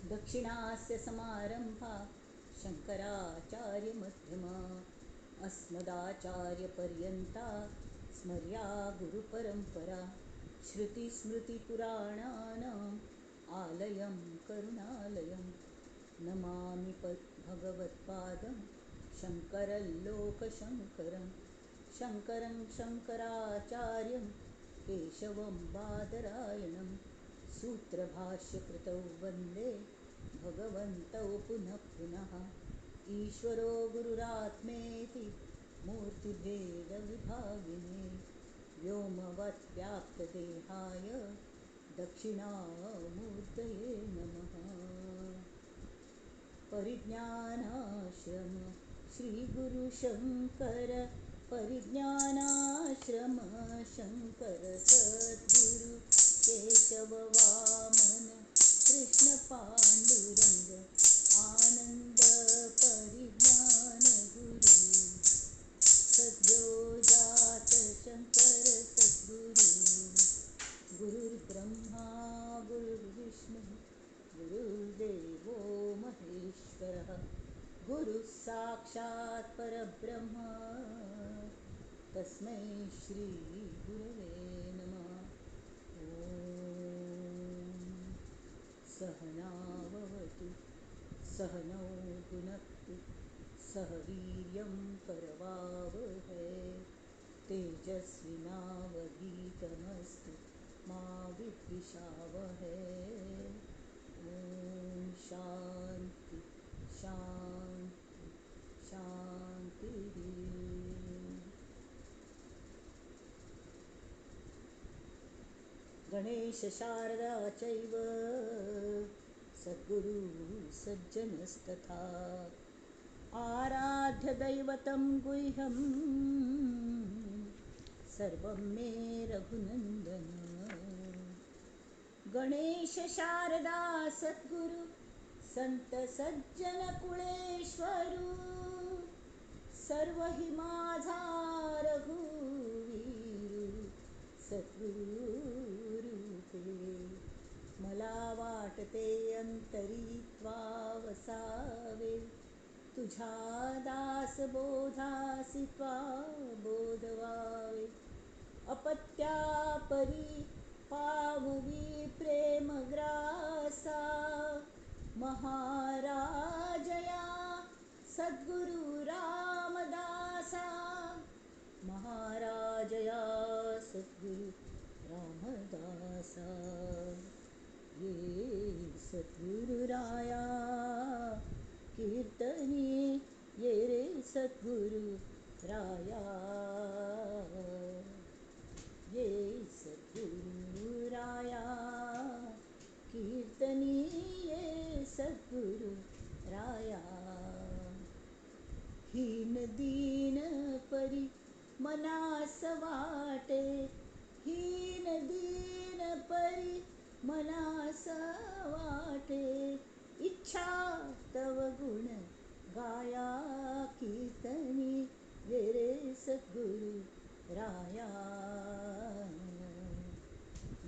दक्षिणास्य समारम्भा शङ्कराचार्यमध्यमा अस्मदाचार्यपर्यन्ता स्मर्या गुरुपरंपरा। श्रुतिस्मृतिपुराणानाम् आलयं करुणालयं नमामि भगवत्पादं शङ्करलोकशङ्करं शङ्करं शङ्कराचार्यं केशवं बादरायणं सूत्रभाष्यकृतौ वन्दे भगवन्तौ पुनः पुनः। ईश्वरो गुरुरात्मेति मूर्तिभेदविभागिने व्योमवत् व्याप्तदेहाय दक्षिणामूर्तये नमः। परिज्ञानाश्रम श्रीगुरुशङ्कर परिज्ञानाश्रम शङ्कर सद्गुरु केशव वामन कृष्ण पांडुरंग आनंद परिज्ञान गुरु सद्यो जात शंकर सद्गुरु। गुरुर्ब्रह्मा गुरुर्विष्णु गुरुर्देवो महेश्वरः गुरुः साक्षात् परब्रह्म तस्मै श्री गुरवे नमः। ॐ सहनाववतु सहनौ भुनक्तु सह वीर्यं करवावहै तेजस्विनावधीतमस्तु मा विद्विषावहै। ॐ शांति शांति शांतिः। गणेश शारदा चैव सद्गुरु सज्जनस्तथा आराध्य दैवतं गुह्यं सर्वं मे रघुनंदन। गणेश शारदा सद्गुरु संत सज्जन कुळेश्वरू सर्व हि माझा रघुवीरू सद्गुरु रूपे। मला वाटते अंतरी त्वा वसावे तुझ्या दासबोधासी त्वा बोधवावे। अपत्यापरी पाववी प्रेमग्रासा महाराजया सद्गुरु रामदासा महाराजया सद्गुरु रामदासा। ये सद्गुरुराया कीर्तनी ये रे सद्गुरु राया ये सद्गुरुराया कीर्तनी ये सद्गुरु राया। हीन दीन परी मनास वाटे हीन दीन परी मनास वाटे इच्छा तव गुण गाया कीर्तनी ये रे सद्गुरु राया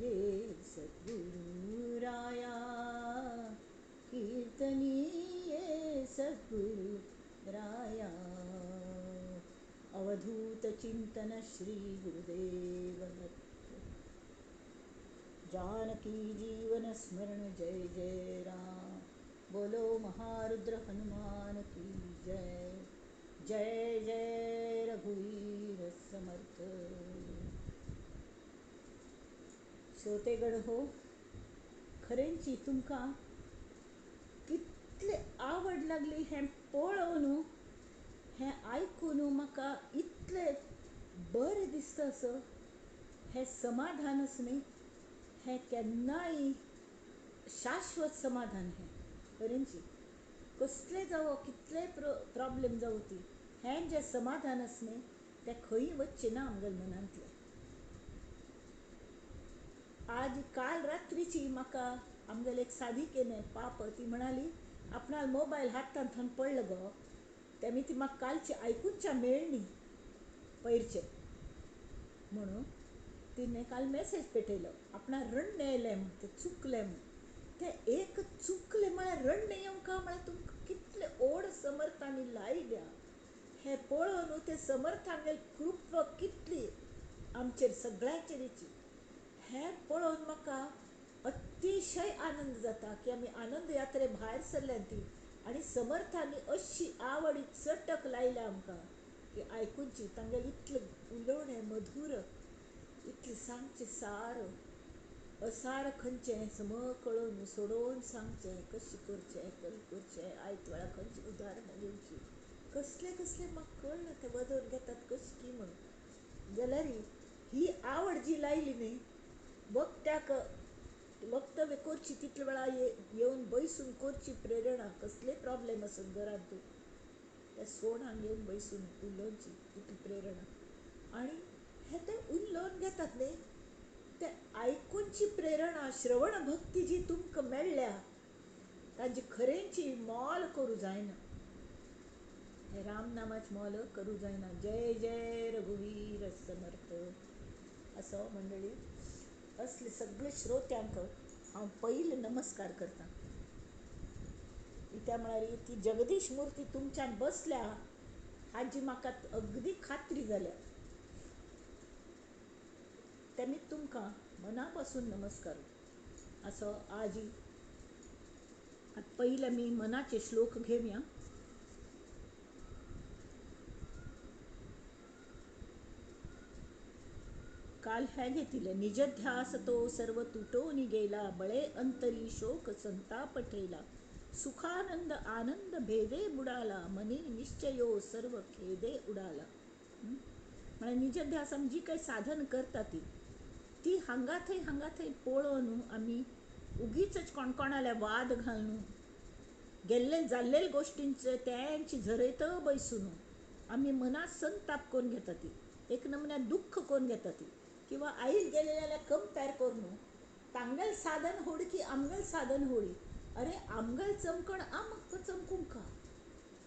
ये सद्गुरु राया कीर्तनी ये सद्गुरु राया। अवधूत चिंतन श्री गुरुदेव दत्त। जानकी जीवन स्मरण जय जय राम। बोलो महारुद्र हनुमान की जय। जय जय रघुवीर समर्थ। श्रोतेगण हो, खरेंची तुमकां कितले आवड लागली हें पळोवन हें आयकून म्हाका इतलें बरें दिसता असो हें समाधानच न्ही, हें केन्नाय शाश्वत समाधान हें खरेंची. कसलें जावं कितलें प्रॉब्लेम जावं ती हें जें समाधान आसा न्ही तें खंय वचचें ना आमगेल्या मनांतलें. आज काल रात्रीची म्हाका आमगेले एक साधिकेने पाप ती म्हणाली आपणाल मोबायल हातांत थंय पडलो गो तेमी ती म्हाका कालची आयकुच्या मेळ्ळी पयरचें म्हणून तिणें काल मॅसेज पेटयलो आपणाक रडणें येयलें म्हूण तें चुकलें म्हूण. तें एक चुकलें म्हळ्यार रडणें येवंक म्हळ्यार तुमकां कितले ओड समर्थांनी लायल्या हें पळोवन ते समर्थांगेर कृपा कितली आमचेर सगळ्यांचेर येची हें पळोवन म्हाका अतिशय आनंद जाता की आमी आनंद यात्रे भायर सरल्यात ती आनी समर्थांनी अशी आवड चटक लायल्या आमकां की आयकुची तांगेलें इतलें उलोवणें मधूर, इतलें सांगचें सार असार खंयचें सम कळोवन सोडोवन सांगचें, कशें करचें, कशें करचें, आयत वेळार खंयची उदाहरणां घेवची, कसलें कसलें म्हाका कळना तें वदोवन घेतात कशें की म्हणून. जाल्यार ही आवड जी लायली न्ही वक्त्याक वक्तव्य करची तितले वेळा येवन बैसून करची प्रेरणा, कसले प्रॉब्लेम आसत घरांत त्या सोणांक येवन बैसून उलोवची इतली प्रेरणा. आनी हे ते उलोवन घेतात न्ही ते आयकुची प्रेरणा, श्रवण भक्ती जी तुमकां मेळ्ळ्या तांची खरेंची मोल करूं जायना, हे रामनामाचें मोल करूं जायना. जय जय रघुवीर समर्थ. असो मंडळी असले सगळे श्रोत्यांक हांव पयलीं नमस्कार करतां. कित्याक म्हळ्यार ती जगदीश मुर्ती तुमच्यान बसल्या हाजी म्हाका अगदी खात्री जाल्या. तेमी तुमकां मना पासून नमस्कार. असो आजी पयले आमी मनाचे श्लोक घेवया. काल हे घेतिले, निज ध्यास तो सर्व तुटोनी गेला, बळे अंतरी शोक संताप ठेला, सुखानंद आनंद भेदे बुडाला, मनी निश्चयो सर्व खेदे उडाला. म्हळ्यार निज ध्यास आमी जी काही साधन करता ती ती हांगा थंय हांगा थंय पळोवन आमी उगीच कोण कोणाले वाद घालून गेल्ले जाल्ले गोश्टींचे तेंची झरयत बैसून आमी मनात संताप करून घेता ती, एक नमुन्यात दुख्ख करून घेता ती, किंवा आईल गेलेल्या कंपेर करून तांगेल साधन होडी की आमगेल साधन होडी. अरे आमगेल चमकण आमकां चमकूंक का,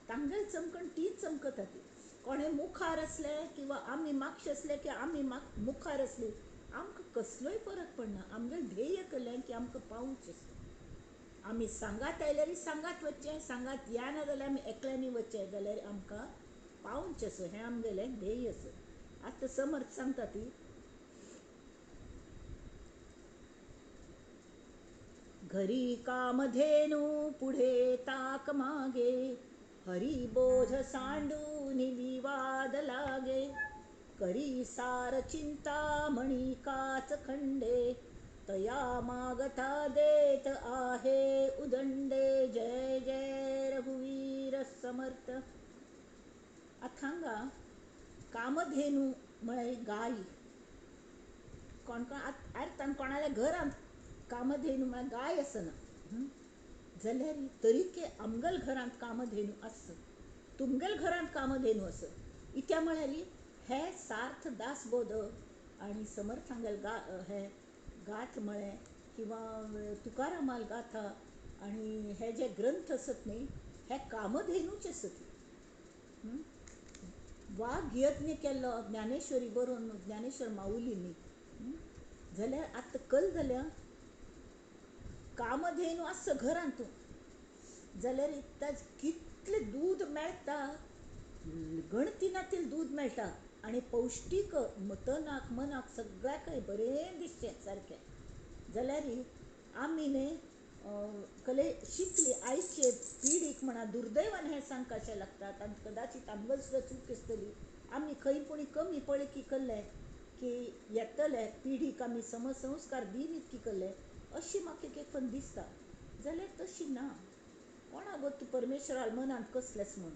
तांगेल चमकण ती चमकता ती. कोणे मुखार आसले किंवा आमी मागशे आसले की आमी मुखार आसली आमकां कसलोय फरक पडना. आमगेल ध्येय केलें की आमकां पावचें आसता. आमी सांगात आयल्यार सांगात वचचें, सांगात येना जाल्यार आमी एकल्यांनी वचचें, जाल्यार आमकां पावचें आसा, हें आमगेलें ध्येय आसा. आतां समर्थ सांगता ती घरी कामधेनू पुढे ताक मागे, हरिबोध सांडून विवाद लागे, करी सार चिंता म्हणी काच खंडे, तया मागता देत आहे उदंडे. जय जय रघुवीर समर्थ. आतां हांगा कामधेनू म्हळ्यार गाय. कोण कोण आतां कोणाल्या घरांत कामधेनू म्हळ्यार गाय आसना जाल्यार तरीके आमगेल घरांत कामधेनू आस, तुमगेल घरांत कामधेनू आस. इत्या म्हळ्यार हे सार्थ दासबोध आनी समर्थांगेल हे गाथ म्हळें किंवा तुकारामाल गाथा आनी हे जे ग्रंथ आसत न्ही हे कामधेनूच आसत. वाघ यज्ञ केल्लो ज्ञानेश्वरी बरोवन ज्ञानेश्वर माऊलींनी, जाल्यार आतां कल जाल्या कामधेनू आसता घरांत जाल्यार ताज कितलें दूद मेळटा, गणती नातील दूद मेळटा आनी पौश्टीक तनाक मनाक सगळ्याकय बरें दिसचें सारकें. जाल्यार आमी न्ही कले शिकली आयचे पिढीक म्हणा दुर्दैवान हें सांगपाचें लागता. आनी कदाचीत आमकां सुद्दां चूक आसतली, आमी खंय पूण कमी पळय की कल्ले की येतले पिढीक आमी समसंस्कार दिन इतकी कल्ले अशी म्हाका एक एक पण दिसता. जाल्यार तशी ना, कोणा गो तूं परमेश्वरा मनांत कसलेंच म्हूण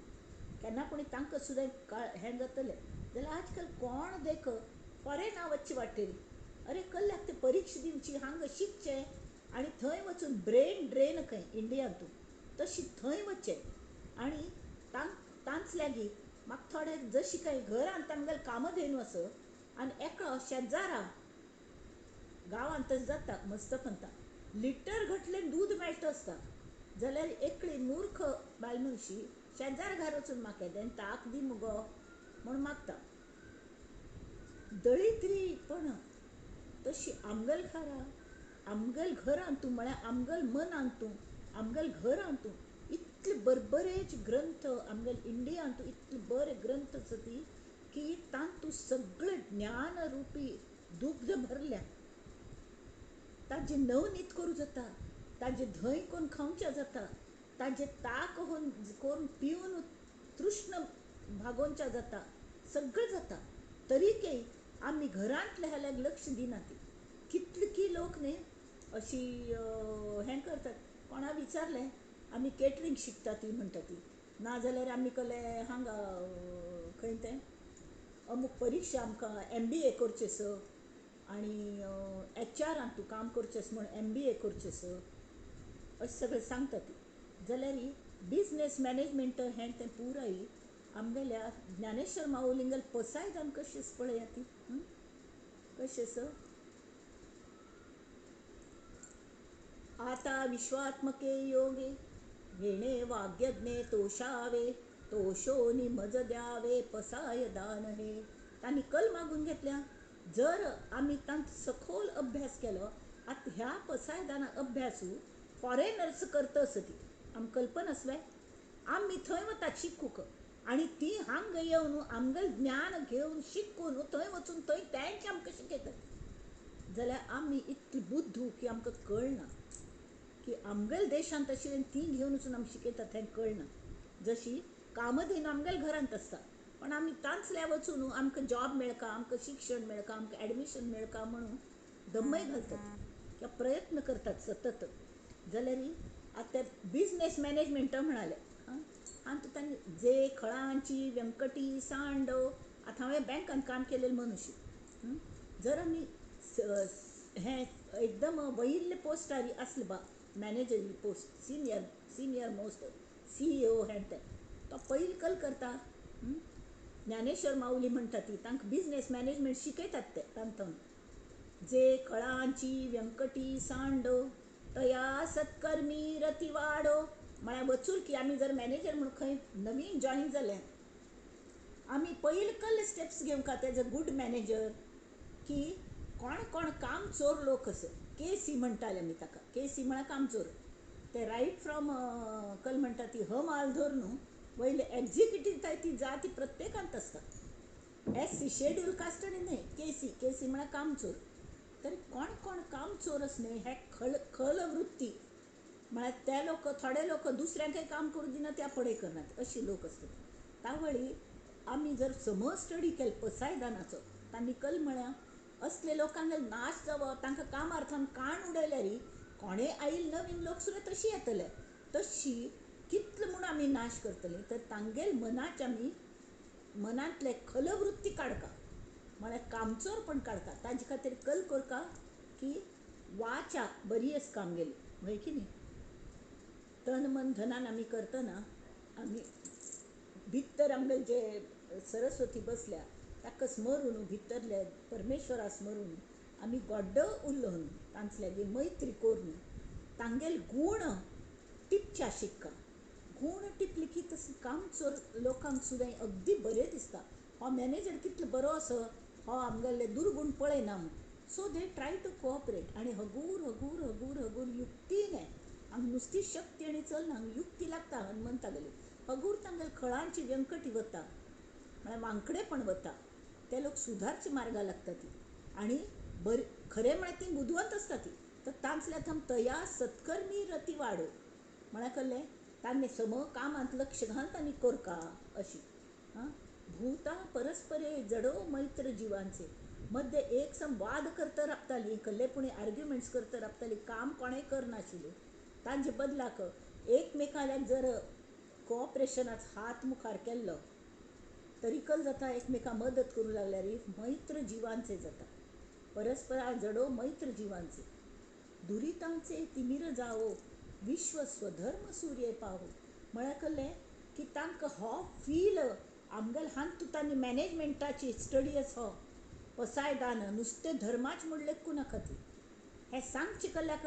केन्ना कोणी तांकां सुद्दां हें जातलें. जाल्यार आजकाल कोण देख फॉरेना वचचे वाटेर, अरे कल्ल्याक ते परिक्षा दिवची, हांगा शिकचें आनी थंय वचून ब्रेन ड्रेन खंय इंडियांतूं तशी थंय वचचें आनी तांच लागीं म्हाका थोडे जशी काय घरांत आमगेलें कामधेनू आसा आनी एकलो शेजारा गांवांत तशें जाता मस्त पंता लिटर घटलें दूद मेळटा आसता. जाल्यार एकली मूर्ख बायल मनशी शेजार घर वचून म्हाका तें ताक दी मुगो म्हूण मागता. दळिद्री पण तशी आमगेल घरा आमगेल घरांत तूं म्हळ्यार आमगेल मनांत तूं आमगेल घरांत तूं इतले बरबरेच ग्रंथ आमगेल इंडियांत इतले बरे ग्रंथ आसा ती की तातूंत सगळें ज्ञान रुपी दुग्ध भरल्या. ताजें नवनीत करूं जाता, ताजें धंय करून खावचें जाता, ताजें ताक करून पिवन तृष्ण भागोवचें जाता, सगळें जाता. तरीकय आमी घरांतल्या जाल्यार लक्ष दिना ती कितले की लोक न्ही अशी हें करतात. कोणा विचारलें आमी केटरींग शिकता ती म्हणटा ती, ना जाल्यार आमी कहले हांगा खंय तें अमूक परिक्षा आमकां MBA करचें स आनी HRांत तूं काम करचें म्हूण MBA करचें स अशें सगळें सांगता ती. जाल्यार बिजनेस मॅनेजमेंट हें तें पुराय आमगेल्या ज्ञानेश्वर माऊलींगेल पसायदान कशें पळया ती कशें स. आता विश्वात्मके योगे घेणे वाग्यज्ञे तोषावे तोषोनी मज द्यावे पसाय दान हे. तांणी कल मागून घेतल्या. जर आमी तांचो सखोल अभ्यास केलो आतां ह्या पसायदाना अभ्यासू फॉरेनर्स करता आसा ती आमकां कल्पना आसलें. आमी थंय वतात शिकूंक आनी ती हांगा येवन आमगेलें ज्ञान घेवन शिकून थंय वचून थंय तेंच आमकां शिकयतात. जाल्यार आमी इतली बुद्धू की आमकां कळना की आमगेल्या देशांत आशिल्ली ती घेवन वचून आमकां शिकयतात हें कळना. जशी कामधेनू आमगेल्या घरांत आसता पण आमी तांचल्या वचून आमकां जॉब मेळका, आमकां शिक्षण मेळका, आमकां एडमिशन मेळका म्हणून दमय घालतात किंवा प्रयत्न करतात सतत. जाल्यार आतां बिजनेस मॅनेजमेंट म्हणाले आनी तांणी जे खळांची व्यंकटी सांडो. आतां हांवें बँकान काम केलेलें मनुष्य जर आमी हें एकदम वयल्ले पोस्टार आसले बा मॅनेजरी पोस्ट सिनियर मोस्ट CEO हें तें तो पयलीं कल करता. ज्ञानेश्वर माऊली म्हणटा ती तांकां बिजनेस मॅनेजमेंट शिकयतात ते तांतून. जे खळांची व्यंकटी सांडो तया सत्कर्मी रती वाडो. म्हळ्यार वचून की आमी जर मॅनेजर म्हूण खंय नवीन जॉईन जाले आमी पयलीं कल स्टेप्स घेवंक एज अ गूड मॅनेजर की कोण कोण कामचोर लोक आसा. केसी म्हणटाले आमी ताका, केसी म्हळ्यार कामचोर. ते रायट फ्रॉम कल म्हणटा ती हमाल धरून वयले एक्झिक्युटीव ती जाती प्रत्येकांत आसता. SC schedule कास्ट आनी न्हय केसी, केसी म्हळ्यार कामचोर. तर कोण कोण कामचोर आसा न्हय हे खल वृत्ती म्हळ्यार ते लोक थोडे लोक दुसऱ्यांकय काम करूं दिना त्या फडें करनात अशी लोक आसतात. तावळी आमी जर समज स्टडी केलो पसायदानाचो तांणी कल म्हळ्यार असले लोकांक नाश जावप तांकां कामार्थान काण उडयल्यार कोणें आयिल्ले नवीन लोक सुद्दां तशी येतले. तशी कितले म्हूण आमी नाश करतले तर तांगेल मनाचे आमी मनांतले खलवृत्ती काडका म्हळ्यार कामचोरपण काडका. ताजे खातीर कल करका की वाचा बरी आसता आमगेली हय की न्ही. तन मन धनान आमी करतना आमी भितर आमगेले जे सरस्वती बसल्या ताका स्मरून भितरले परमेश्वरा स्मरून आमी गोड्डो उलोवन तांचे लागीं मैत्री करून तांगेले गूण टिपच्या शिक्का. गूण टिपले की तसो कामचोर लोकांक सुद्दां अगदी बरें दिसता. हो मॅनेजर कितलो बरो आसा, हो आमगेले दुर्गूण पळयना म्हूण. So they try to cooperate आनी हगूर हगूर हगूर हगूर युक्तीने हांगा नुस्ती शक्ती आनी चलना, हांगा युक्ती लागता हनुमंतागेली. हगूर तांगेले खळांची व्यंकटी वता म्हळ्यार वांकडेपण वता, ते लोक सुधारचे मार्गा लागता ती आनी बरी खरें म्हळ्यार ती बुदवंत आसता ती. तर तांचल्या थंय तया सत्कर्मी रती वाडो म्हळ्यार कहलें तांणी सम कामांत लक्ष घालून तांणी करका अशी. आं भूता परस्परे जडो मैत्र जिवांचे मध्य एक सम वाद करता राबताली, कहले पुणी आर्ग्युमेंट्स करता राबताली, काम कोणें करनाशिल्लें. तांचे बदलाक एकमेकाल्याक जर कोऑपरेशनाच हात मुखार केल्लो तरी कल जाता एकमेकां मदत करूं लागल्यार मैत्र जिवांचे जाता. परस्परा जडो मैत्र जिवांचे दुरितांचे तिमीर जावो विश्व स्वधर्म सूर्य पावो. म्हळ्यार कहलें की तांकां हो फील आमगेले हांतू तांणी मॅनेजमेंटाची स्टडी आसा हो पसायदान नुस्तें धर्माच म्हूण लेखूं नाका ती. हें सांगचें कल्याक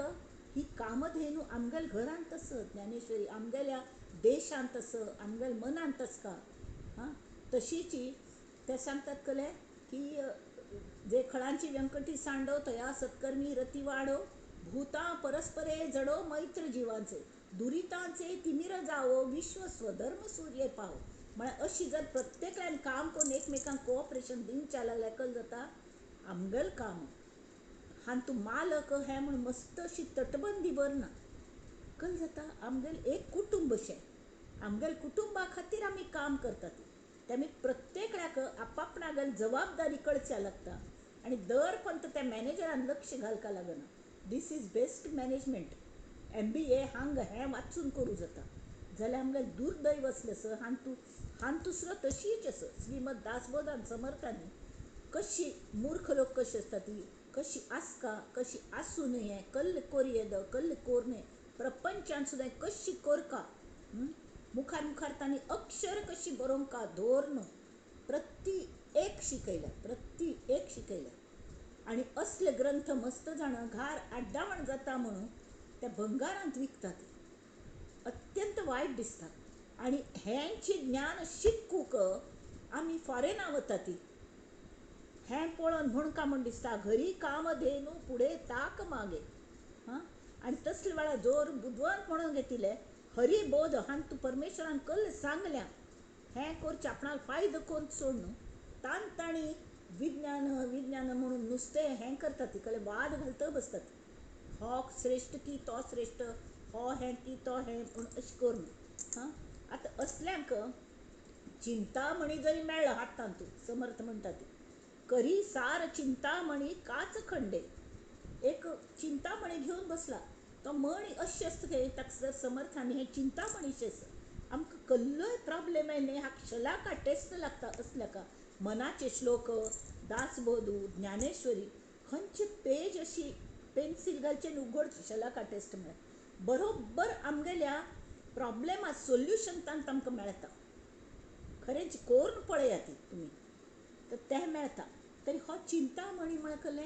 ही कामधेनू आमगेल्या घरांत आसा, ज्ञानेश्वरी आमगेल्या देशांत आसा, आमगेल्या मनांत आसता. हां तशीची ते सांगतात कले की जे खळांची व्यंकटी सांडो तया सत्कर्मी रती वाडो भूतां परस्परे जडो मैत्र जिवांचे, दुरितांचे तिमिर जावो, विश्व स्वधर्म सूर्य पाव. म्हळ्यार अशी जर प्रत्येकान काम करून एकमेकांक कोऑपरेशन दिवच्या लागल्यार कल जाता आमगेलें काम. हातूंत मालक हें म्हूण मस्त अशी तटबंदी बर ना. कल जाता आमगेलें एक कुटुंब अशें, आमगेले कुटुंबा खातीर आमी काम करतात. तेमी प्रत्येकल्याक आपापणागेली जबाबदारी कळच्या लागता आनी दर पंत त्या मॅनेजरान लक्ष घालपाक लागना. This is best management. MBA हांग हें वाचून करूं जाता. जाल्यार आमगेलें दुर्दैव आसलें सर हांतुसरो तशीच आसा. श्रीमद दासबोधान समर्थांनी कशी मूर्ख लोक कशी आसता ती कशी आसका कशी आसूं न्हय, कल्ल कोरयेद कल्ल कोर न्हय, प्रपंचान सुद्दां कशी कोरका, मुखार मुखार तांणी अक्षर कशी बरोवंका धोर प्रति एक शिकयल्या, प्रति एक शिकयल्या. आनी असले ग्रंथ मस्त जाणां घार आड्डावण जाता म्हणून त्या भंगारांत विकतात. अत्यंत वायट दिसता. आनी हेंची ज्ञान शिकूंक आमी फॉरेना वता ती हें पळोवन म्हूण काय म्हूण दिसता घरी कामधेनू फुडें ताक मागे. हां, आनी तसले वेळार जोर बुदवंत म्हणून घेतिल्ले हरिबोध हांतू परमेश्वरान कल सांगल्या हें करचें आपणाक फायदो करून सोडून तान तांणी विज्ञान विज्ञान म्हणून नुस्तें हें करतात, ती वाद घालत बसतात, हो श्रेश्ठ की तो श्रेश्ठ, हो हें की तो हें, पूण अशें करून. हां, आतां असल्यांक चिंतामणी जरी मेळ्ळो हातांत समर्थ म्हणटा ती करी सार चिंतामणी काच खंडे. एक चिंतामणी घेवन बसला तो मणी अशें आसता खंय ताका समर्थांनी हें चिंतामणीचें आसा. आमकां कसलोय प्रॉब्लेम आयले हाका शलाका टेस्ट लागता असल्याका मनाचे श्लोक दासबोधू ज्ञानेश्वरी खंयचे पेज अशी पेन्सील घालचे आनी उगडची शलाका टेस्ट म्हळ्यार बरोबर आमगेल्या प्रॉब्लेमा सोल्युशन तांकां आमकां मेळटा. खरेंच करून पळयात ती तुमी तर तें मेळटा. तरी हो चिंतामणी म्हळ्यार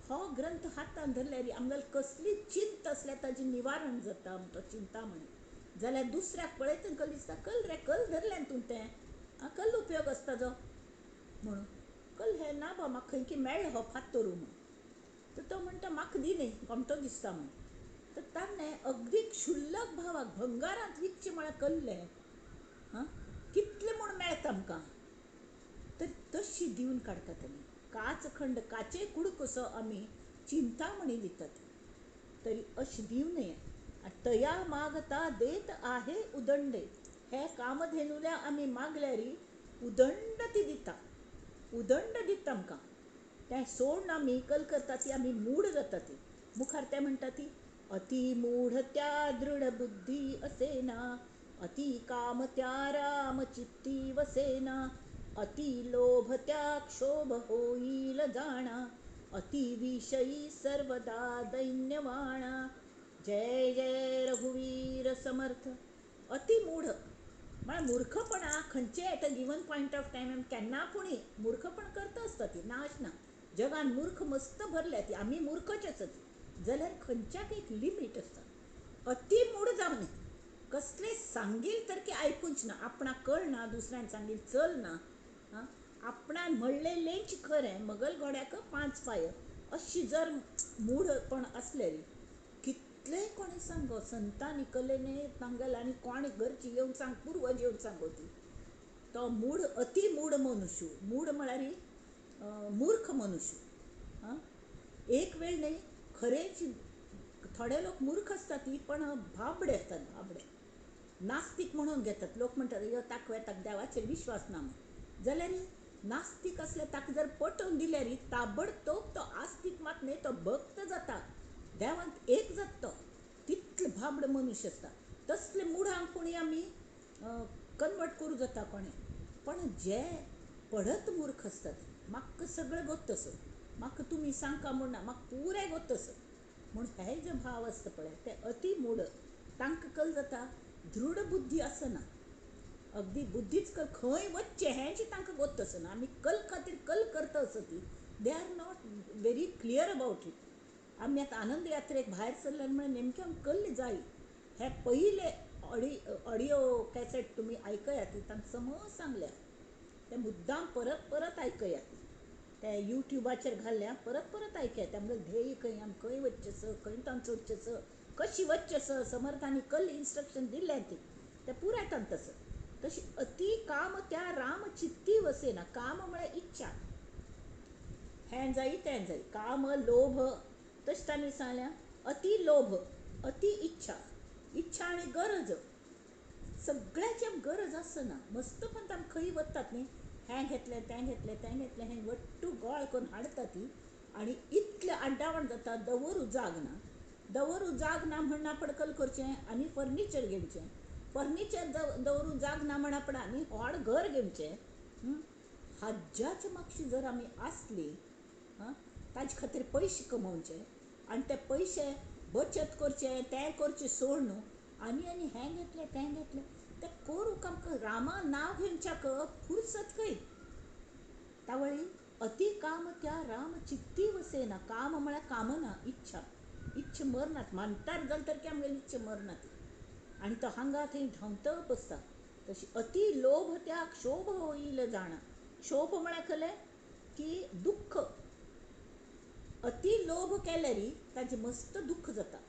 हो ग्रंथ हातान धरल्यार आमगेली कसली चिंता आसल्यार ताजें निवारण जाता. तो चिंतामणी जाल्यार दुसऱ्याक पळयत कल दिसता कल रे कल धरलें तूं तें कल उपयोग आसता जो म्हणून कल हें ना बा म्हाका खंय की मेळ्ळो हो फातोरू म्हणून. तर तो म्हणटा म्हाका दी न्ही गोमटो दिसता म्हणून. तर ताणें अगदी क्षुल्लक भावाक भंगारांत विकचें म्हळ्यार कल्लें हां कितलें म्हूण मेळटा आमकां. तर तशी दिवन काडटात आमी काचखंड काचे कुडकोसो आमी चिंतामणी दितात. तरी अशें दिवं नये. तया मागता देत आहे उदंडे, हे कामधेनुल्या आमी मागल्यारी उदंड ती दिता, उदंड दिता आमकां. तें सोडून आमी कल करता ती आमी मूढ जाता ती. मुखार तें म्हणटा ती अति मूढ त्या दृढ बुद्धी असेना, अति काम त्या राम चित्ती वसेना, अति लोभ त्या क्षोभ होईल जाणा, अति विषयी सर्वदा दैन्यवाणा. जय जय रघुवीर समर्थ. अति मूढ म्हळ्यार मूर्खपणा खंयचे at a given point of time केन्ना कोणी मूर्खपण करता आसता ती ना अशें ना. जगान मूर्ख मस्त भरल्या ती आमी मूर्खच आसत जाल्यार खंयच्याक एक लिमीट आसता. अति मूढ जावं न्ही, कसलें सांगील तर की आयकूंच ना, आपणाक कळना दुसऱ्यान सांगील चलना, आं आपणान म्हणलेलेंच खरें मगल घोड्याक पांच पांय अशी जर मूढपण आसलें कितलेंय कोणें सांगो संतांनी कलेने तांगेले आनी कोणें घरची येवन सांग पुर्वज येवन सांगो ती तो मूढ अति मूढ मनुष्य. मूढ म्हळ्यार मूर्ख मनुष्य. आं एक वेळ न्ही खरेंच थोडे लोक मूर्ख आसतात ती पण भाबडे आसतात, भाबडे नास्तीक म्हणून घेतात. लोक म्हणटात यो ताक वेताक देवाचेर विश्वास ना म्हूण, जाल्यार नास्तीक आसल्यार ताका जर पटोवन दिल्यार ताबडतोब तो आस्तीक मात न्ही तो भक्त जाता, देवांत एक जाता तो. तितले भाबड मनुष्य आसता. तसले मुढांक कोणी आमी कन्वर्ट करूं जाता कोणें. पण जे पडत मूर्ख आसतात म्हाका सगळें गोत्त आसा, म्हाका तुमी सांगका म्हूण ना, म्हाका पुरें गोत्त आसा म्हूण हे जे भाव आसता पळय ते अति मूढ. तांकां कल जाता दृढ बुद्धी आसना, अगदी बुद्धीच कल खंय वचचें हेंच तांकां गोत्त आसना. आमी कल खातीर कल करता आसता ती they are not very clear about it. आमी आतां आनंद यात्रेक भायर सरल्यार म्हळ्यार नेमकें आमकां कल्ले जाय हे पयले ऑडियो कॅसेट तुमी आयकयात, तांकां समज सांगल्या ते मुद्दाम परत परत आयकयात. ते हे युट्यूबाचेर घाल्ल्या परत परत आयकया. आमगेलें ध्येय खंय, आमी खंय वचचें, खंय तांचो चडचें, कशी वचचें, समर्थांनी कल इन्स्ट्रक्शन दिल्लें ती तें पुराय तसं. तशी अति काम त्या राम चित्ती वसेना. काम म्हळ्यार इच्छा, हें जाय तें जाय, काम लोभ. तशें तांणी सांगलें अति लोभ, अति इच्छा, इच्छा आनी गरज, सगळ्याची गरज आसना. मस्तपण आमी खंय वतात न्ही, हें घेतलें तें घेतलें तें घेतलें, हें वट्टू गोळ करून हाडटा ती आनी इतलें आड्डावण जाता. दवरू जाग ना, दवरू जाग ना म्हण पडकल करचें आनी फर्निचर घेवचें, फर्निचर दवरू जाग ना म्हण आपण आनी व्हड घर घेवचें. हाज्याच मागशी जर आमी आसली ताजे खातीर पयशे कमोवचे आनी ते पयशे बचत करचे, तें करचें सोड न्हू आनी आनी हें घेतलें तें घेतलें तें करूंक आमकां रामा नांव घेवच्याक फुरसत खंय. तावळी अति काम त्या राम चित्ती वसेना. काम म्हळ्यार कामना, इच्छा, इच्छा मरनात, मानतार जालें तर की आमगेली इच्छा मरना ती, आनी तो हांगा थंय धांवत बसता. तशी अति लोभ त्या क्षोभ होईल जाणा. क्षोभ म्हळ्यार कलें की दुख्ख. अति लोभ केल्यार ताजें मस्त दुख्ख जाता.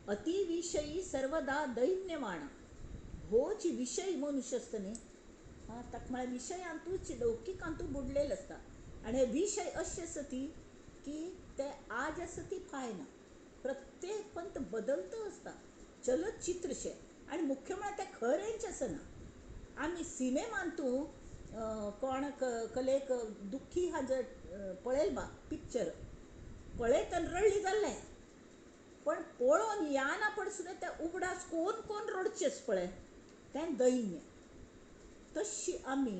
अति विशयी सर्वदा दैन्यवाण. होच विशय मनुष्य आसता न्ही, ताका म्हळ्यार विशयांतूच लौकिकांतू बुडलेलो आसता. आनी हे विशय अशे आसा ती की ते आज आसा ती फायना, प्रत्येक पंत बदलत आसता, चलचित्रशें. आनी मुख्य म्हळ्यार तें खरेंच आसना. आमी सिनेमांतू कोण कलेक दुख्खी हा जर पळयल बा पिक्चर पळयत रडली जाल्लें, पण पळोवन या ना पड सुद्दां ते उगडास कोण कोण रडचेच पळय, तें दैन्य. तशी आमी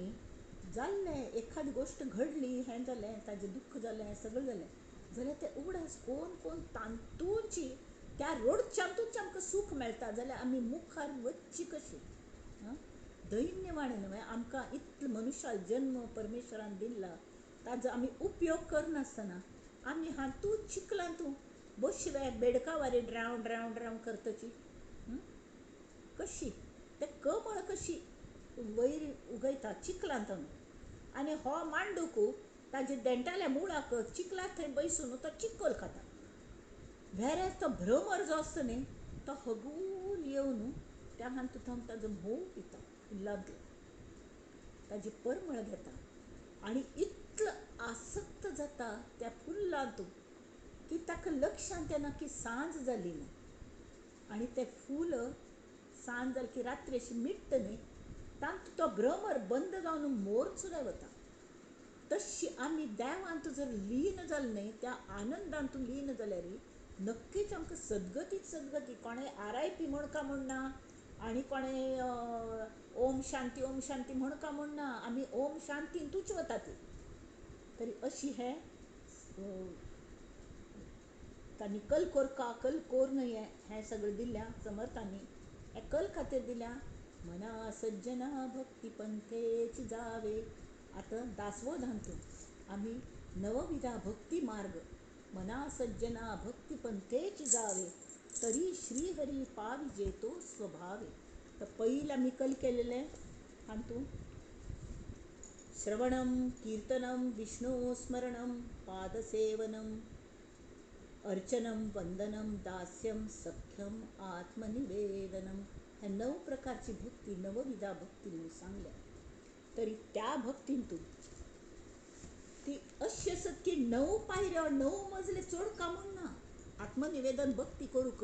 जाल्लें एखादी गोश्ट घडली, हें जालें, ताजें दुख्ख जालें, सगळें जालें जाल्यार तें उगडास कोण कोण तातूंची त्या रडच्यांतूच आमकां सूख मेळटा जाल्यार आमी मुखार वचची कशी. दैन्यवाणी न्हय, आमकां इतलो मनुष्या जन्म परमेश्वरान दिल्ला ताजो आमी उपयोग करनासतना आमी हातूंत चिकलां तूं बशिल्ले बेडका वारी ड्राव ड्राव ड्राव करतची कशी तें कमळ कशी वयर उगयता चिकलांत आनी हो मांडूक ताजे देंठाल्या मुळाक चिकलांत थंय बैसून तो चिकल खाता. वेरेच तो भ्रमर जो आसता न्ही तो हगूल येवन त्या हातूंत ताजो म्होंव पिता, फुलांतलो ताजी परमळ घेता आनी इतलो आसक्त जाता त्या फुलांतू की ताका लक्षांत येना की सांज जाली ना. आनी तें फूल सांज जाली की रात्री अशी मिट्ट न्ही, तातूंत तो भ्रमर बंद जावन मोर सुद्दां वता. तशी आमी देवांत जर लीन जाले न्ही, त्या आनंदांत लीन जाल्यार नक्कीच आमकां सद्गतीच सद्गती. कोणें RIP म्हण का म्हणना आनी कोणें ओम शांती ओम शांती म्हण का म्हणना, आमी ओम शांतींतूच वता ती. तरी अशी हें तांणी कल कोरका कल कोर न्हय हें सगळें दिल्या समर्थांनी, हें कल खातीर दिल्या. मना सज्जना भक्ती पंथेची जावे. आतां दासवोधांतू आमी नवविधा भक्ती मार्ग, मना सज्जना भक्ती पंथेची जावे तरी श्रीहरी पाविजे तो स्वभावे. तर पयलीं आमी कल केलेलें हातूंत श्रवणम कीर्तनम विष्णु स्मरणम पादसेवनम अर्चनम वंदनम दास्यम सख्यम आत्मनिवेदनम, ह्या 9 प्रकारची भक्ती, नवविधा भक्ती म्हणून सांगल्या. तरी त्या भक्तींतून ती अशी आसत की 9 पायऱ्यो 9 मजले चड का म्हूण ना. आत्मनिवेदन भक्ती करूंक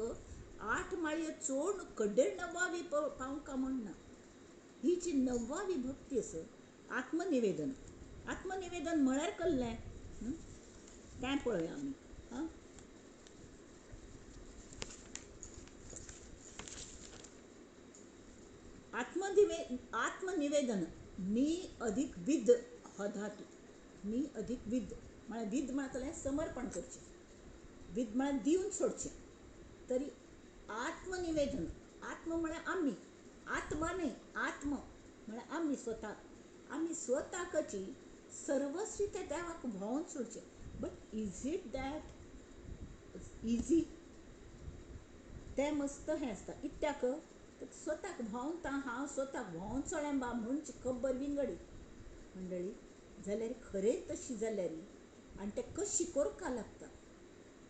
8 माळयो चोड कडेर 9वी पावंक का म्हूण ना. ही जी 9वी भक्ती आसा आत्मनिवेदन, आत्मनिवेदन म्हळ्यार कसलें तें पळोवया आमी. आं, आत्मनिवेदन नी अधिक विद हो धातू. नी अधिक विद म्हळ्यार विद म्हळ्यार समर्पण करचें, विद म्हळ्यार दिवन सोडचें. तरी आत्मनिवेदन, आत्म म्हळ्यार आमी, आत्मा न्हय, आत्म म्हळ्यार आमी स्वता, आमी स्वताकची सर्वस्वी त्या देवाक oven सोडचें. But is it that easy? तें मस्त हें आसता. इत्याक स्वताक व्हांवता, हांव स्वताक व्हांवन सोडलें बा म्हणची खबर विंगडी. मंडळी, जाल्यार खरें तशी जाल्यार आनी तें कशी करपाक लागता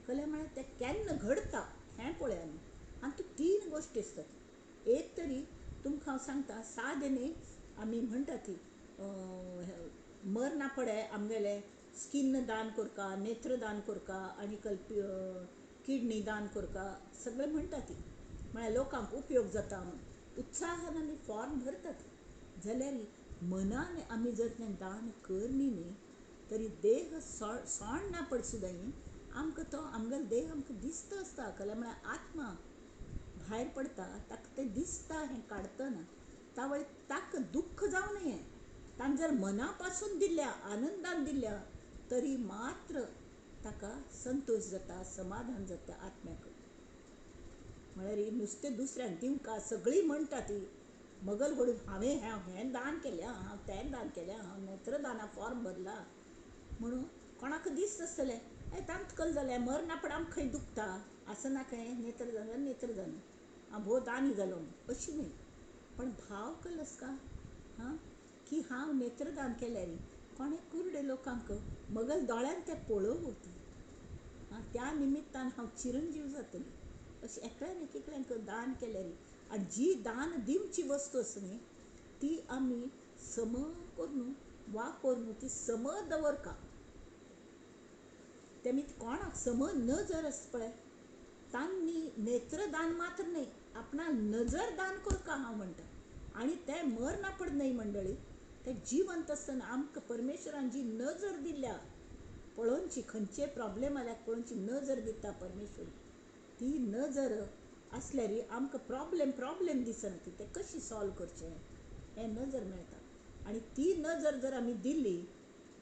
कलें म्हळ्यार तें केन्ना घडता हें पळय आमी. आनी त्यो तीन गोश्टी आसतात. एक तरी तुमकां हांव सांगता, सादें न्ही आमी म्हणटा ती मरना पडे आमगेलें स्किन्न दान करका, नेत्रदान करका आनी किडनी दान करका, सगळें म्हणटा ती, म्हळ्यार लोकांक उपयोग जाता म्हूण उत्साहान आमी फॉर्म भरतात. जाल्यार मनान आमी जर तें दान करनी न्ही तरी देह सोण ना पड सुद्दां आमकां तो आमगेलो देह आमकां दिसता आसता. कलें म्हळ्यार आत्मा भायर पडता ताका तें दिसता हें काडटना तावळ ताका दुख्ख जावं नये. ताणें जर मना पासून दिल्या, आनंदान दिल्या तरी मात्र ताका संतोश जाता, समाधान जाता आत्म्याक. म्हळ्यार नुस्तें दुसऱ्यांक दिवंका सगळीं म्हणटा ती मगल घडून हांवें हें दान केलें, हांव तें दान केलें, हांव नेत्रदाना फॉर्म भरला म्हणून कोणाक दिसता आसतलें तांत कल जालें मरना पण आमकां खंय दुखता आसना खंय नेत्रदान नेत्रदान हांव भोव दानी जालो अशी न्हय. पण भाव कल आसता हां की हांव नेत्रदान केल्यार कोणे कुर्डे लोकांक मगल दोळ्यान तें पळोवं आं त्या निमित्तान हांव चिरंजीव जातली अशें एकल्यान एक एकल्यांक दान केल्यार. आनी जी दान दिवची वस्तू आसा न्ही ती आमी सम करून वापरून ती सम दवरका. तेमी कोणाक सम नजर आसा पळय तांणी नेत्रदान मात्र न्हय आपणा नजर दान करका हांव म्हणटा. आनी तें मरना पड न्हय मंडळी, तें जिवंत आसतना आमकां परमेश्वरान जी नजर दिल्या पळोवची खंयचे प्रॉब्लेम आल्यार पळोवची नजर दिता परमेश्वर, ती नजर आसल्यार आमकां प्रॉब्लेम प्रॉब्लेम दिसना ती तें कशी सॉल्व करचें हें नजर मेळटा. आनी ती नजर जर आमी दिली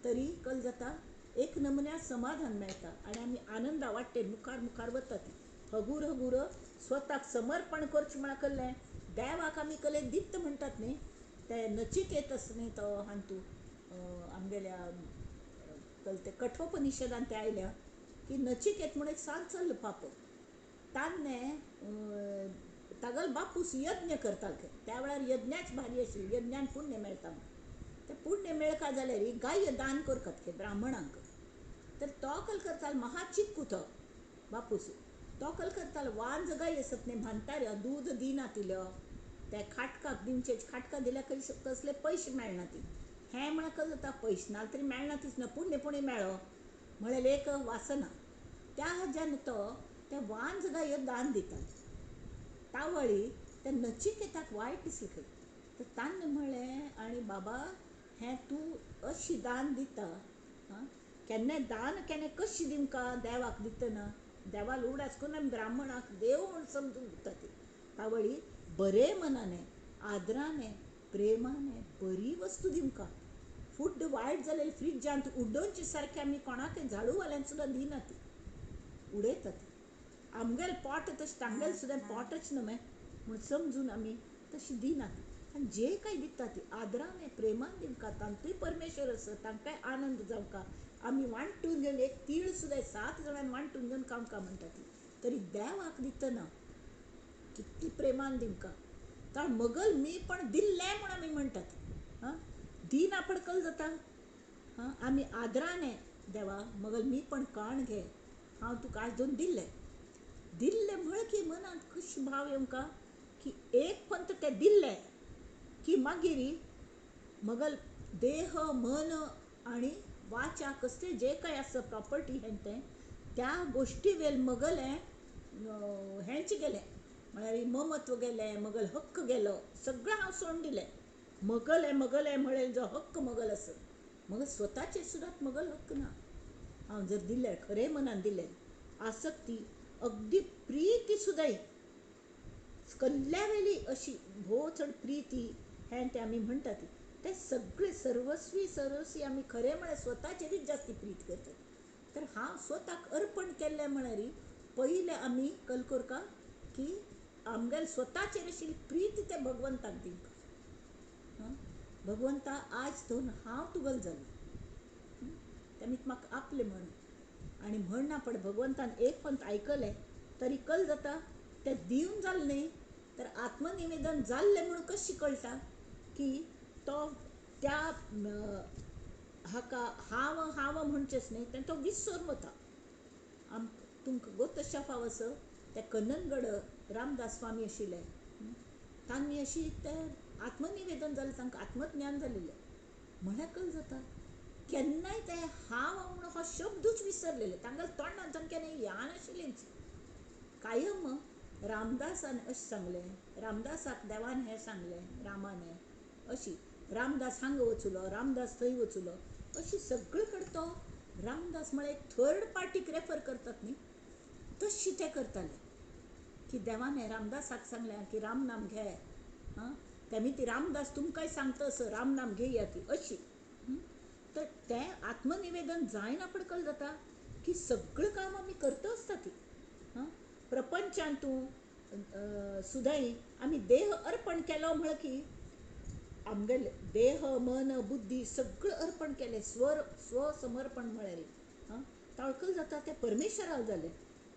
तरी कल जाता एक नमुन्या समाधान मेळटा आनी आमी आनंदा वाटेन मुखार मुखार वतात. हगूर हगूर स्वताक समर्पण करचें म्हळ्यार कल्लें देवाक आमी कले दित्त म्हणटात न्ही ते नचिकेत आसा न्ही तो हांतू आमगेल्या ते कठोपनिषदान ते आयल्या की नचिकेत म्हूण एक सांज चल्ल पाप तान्ने तागल बापूस यज्ञ करताले. त्या वेळार यज्ञाच भारी आशिल्ली, यज्ञान पुण्य मेळटा म्हूण. ते पुण्य मेळका जाल्यार गाय दान करतात ब्राह्मणांक. तर तो कल करतालो महाचिक्कू तो बापूस, तो कल करतालो वांज गाय आसत न्ही म्हानताऱ्यो दूद दिना तिल्यो ते खाटकाक दिवचे, खाटकां दिल्यार कसले पयशे मेळना ती हें म्हळ्यार कल जाता पयशे ना तरी मेळना तीच ना पुण्य पुण्य मेळ्ळो म्हळ्यार एक वासना. त्या हाज्यान तो ते वांज गाय दान दिताले. तावळी ते नचिकेताक वायट दिसलें खंय. तर ताणें म्हणलें आनी बाबा हें तूं अशी दान दिता आं केन्नाय दान केन्ना कशी दिवंका देवाक दितना देवाक उगडास करून आमी ब्राह्मणाक देव म्हूण समजून दिता ती. तावळी बरे मनाने आदराने प्रेमाने बरी वस्तू दिवंका. फूड वायट जालेली फ्रिजांत उडोवचे सारकें आमी कोणाकय झाडूवाल्यांक सुद्दां दिना ती, उडयतात. आमगेलें पोट तशें तांगेलें सुद्दां पोटच न्हय म्हूण समजून आमी तशी दिनात. आनी जे काय दिता ती आदरान प्रेमान दिवंका, तांतूय परमेश्वर आसा, तांकांय आनंद जावंका. आमी वांटून घेवन एक तीळ सुद्दां 7 जाणांनी वांटून घेवन खावंका म्हणटा ती, तरी देवाक दितना कितली प्रेमान दिवंका. कारण मगल मी पण दिल्लें म्हूण आमी म्हणटात. आं दिना पडकल जाता आं आमी आदराने देवा मगल मी पण काण घे हांव तुका आज दोन दिल्लें दिल्लें म्हळ की मनांत कशी भाव येवंका की एक पंत तें दिल्लें की मागीर मगल देह मन आनी वाचा कसले जे काय आसा प्रॉपर्टी हें तें त्या गोश्टी वेल मगलें हेंच गेलें म्हळ्यार ममत्व गेलें, मगल हक्क गेलो, सगळें हांव सोडून दिलें. मगलें मगलें म्हळें जो हक्क मगल आसा मगल स्वताचेर सुद्दां मगल हक्क ना. हांव जर दिलें खरें मनान दिलें आसक्ती अगदी प्रिती सुद्दां कल्ल्या वेली अशी भोव चड प्रिती हें तें आमी म्हणटात तें सगळें सर्वस्वी सर्वस्वी आमी खरें म्हळ्यार स्वताचेरूच जास्ती प्रीत करतात. तर हांव स्वताक अर्पण केल्लें म्हळ्यार पयलें आमी कल करका की आमगेले स्वताचेर आशिल्ली प्रीती ते भगवंताक दिवंक. भगवंता आज धरून हांव तुगल जालो तेमी म्हाका आपलें म्हण आनी म्हणना पड भगवंतान एक पंत आयकलें तरी कल जाता तें दिवन जालें न्ही तर आत्मनिवेदन जाल्लें म्हणून कशी कळटा की तो त्या हाका हांव हांव म्हणचेच न्ही तें तो विसरून वता. आमकां तुमकां गोतशा फाव असो ते कन्ननगड रामदास स्वामी आशिल्ले तांणी अशी ते आत्मनिवेदन जालें, तांकां आत्मज्ञान जालेलें. म्हळ्यार कल जाता केन्नाय ते हांव म्हणून हो शब्दूच विसरलेले, तांकां तोंडांतल्यान केन्ना येनाशिल्लीच. कायम रामदासान अशें सांगलें, रामदासाक देवान हें सांगलें, रामान हें, अशी रामदास हांगा वचुलो, रामदास थंय वचुलो, अशी सगळे कडेन तो रामदास म्हळ्यार एक थर्ड पार्टीक रेफर करतात न्ही तशी ते करताले की देवान हें रामदासाक सांगलें की रामनाम घे, आं तेमी ती रामदास तुमकांय सांगता असो रामनाम घेया ती अशी. तर तें आत्मनिवेदन जायना पण कल जाता की सगळें काम आमी करता आसता ती. आं प्रपंचांतू सुदांय आमी देह अर्पण केलो म्हळ की आमगेले देह मन बुद्धी सगळें अर्पण केलें, स्वसमर्पण म्हळ्यार आं ताळकल जाता तें परमेश्वराक जालें.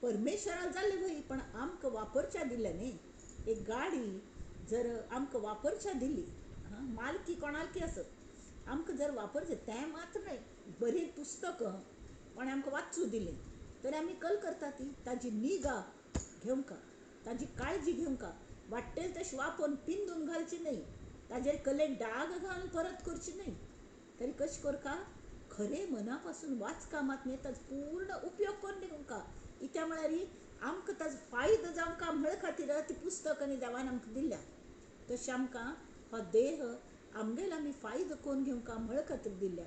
परमेश्वराक जालें वय पण आमकां वापरच्या दिलें न्ही. एक गाडी जर आमकां वापरच्या दिली, आं मालकी कोणालकी आसत, आमकां जर वापरचें तें मात्र न्हय, बरीं पुस्तकां कोणें आमकां वाचूं दिलीं तर आमी कल करता ती ताजी निगा घेवंका, ताजी काळजी घेवंका, वाडटेल तशें वापरून पिंदून घालची न्हय, ताजेर कले डाग घालून परत करची न्हय, तरी कशें करका खरें मना पासून वाचका मात न्ही ताजो पूर्ण उपयोग करून घेवंका. इत्या म्हळ्यार आमकां ताजो फायदो जावंका म्हळ खातीर ती पुस्तक आनी देवान आमकां दिल्या. तशें आमकां हो देह आमगेल आमी फायदो करून घेवंका म्हळ खातीर दिल्या.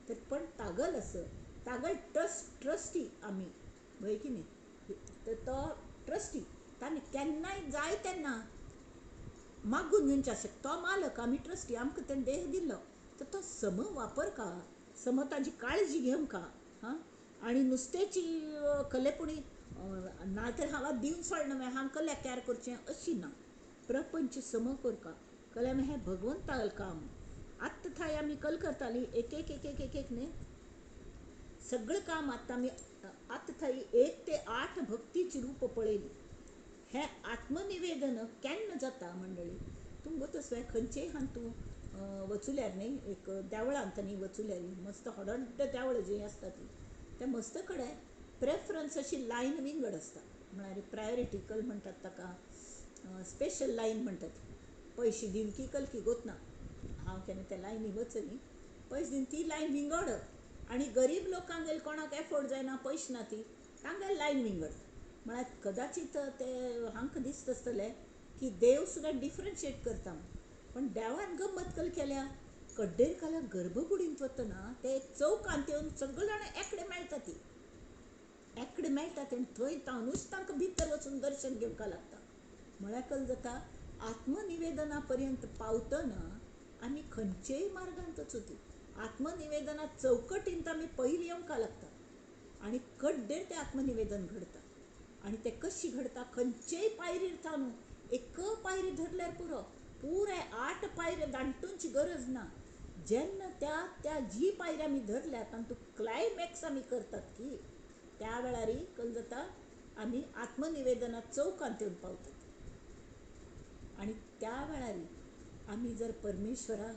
तर पण तागल आस तागल ट्रस्टी आमी वय की न्ही, तर तो ट्रस्टी ताणें केन्नाय जाय तेन्ना मागून घेवचें आसता. तो मालक आमी ट्रस्टी, आमकां तेणें देह दिल्लो तर तो सम वापरका, सम ताजी काळजी घेवंका. हां आनी नुस्त्याची कलेपुणी ना तर हांव दिवन सोडना मागीर हांव कल्याक कॅर करचें अशी ना. प्रपंच सम करका कल्या हें भगवंताल काम. आत्तां थंय आमी कल करताली एक एक एक एक एक एक न्ही सगळें काम आतां आमी आतां थंय 1 ते 8 भक्तीची रूप पळयली. हें आत्मनिवेदन केन्ना जाता मंडळी तुमकां तसो खंयचेय हांगा तूं वचुल्यार न्ही एक देवळांत न्ही वचुल्यार मस्त व्हड देवळां जीं आसता ती त्या मस्त कडेन प्रेफरन्स अशी लायन विंगड आसता, म्हळ्यार प्रायोरिटीकल म्हणटात ताका, स्पेशल लायन म्हणटात. पयशे दिवन की कलकी गोतना हांव केन्ना त्या लायनी वचनी, पयशे दिवन ती लायन विंगड आनी गरीब लोकांगेर कोणाक एफोर्ड जायना पयशे ना ती तांगेर लायन विंगड. म्हळ्यार कदाचीत ते हांकां दिसता आसतलें की देव सुद्दां डिफरन्शिएट करता, पण देवान गम्मत कल केल्या कड्डेर काल्या गर्भकुडींत वतना ते एक चौकांत येवन सगळे जाणां एकडे मेळटा, ती एकडे मेळटा आनी थंय तानूच तांकां भितर वचून दर्शन घेवपाक लागता. म्हळ्यार कल जाता आत्मनिवेदना पर्यंत पावतना आमी खंयचेय मार्गान वचूं ती आत्मनिवेदना चौकटींत आमी पयलीं येवंक लागता आनी कड्डेर तें आत्मनिवेदन घडता. आनी तें कशी घडता खंयचेय पायरीर थावन एक पायरी धरल्यार पुरो, पुराय 8 पायऱ्यो दांटूंची गरज ना. जेन्ना त्या त्या जी पायऱ्या आमी धरल्या तातूंत क्लायमॅक्स आमी करतात की त्या वेळार कल जाता आमी आत्मनिवेदना चौकांत येवन पावतात. आनी त्या वेळार आमी जर परमेश्वरा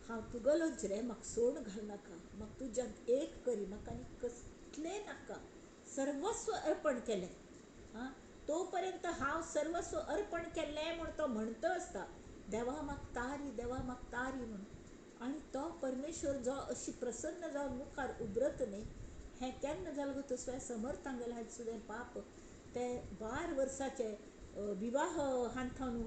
हांव तुगेलोच रे, म्हाका सोड घालनाका, म्हाका तुज्यांत एक करी, म्हाका आनी कसलें नाका, सर्वस्व अर्पण केलें. आं तो पर्यंत हांव सर्वस्व अर्पण केल्लें म्हूण तो म्हणत आसता देवा म्हाका तारी, देवा म्हाका तारी म्हूण. आनी तो परमेश्वर जो अशी प्रसन्न जावन मुखार उबरत न्ही, हें केन्ना जालें गो तसलें समर्थांगेलें हाजें सुद्दां पाप ते 12 वर्साचे विवाह हांथावन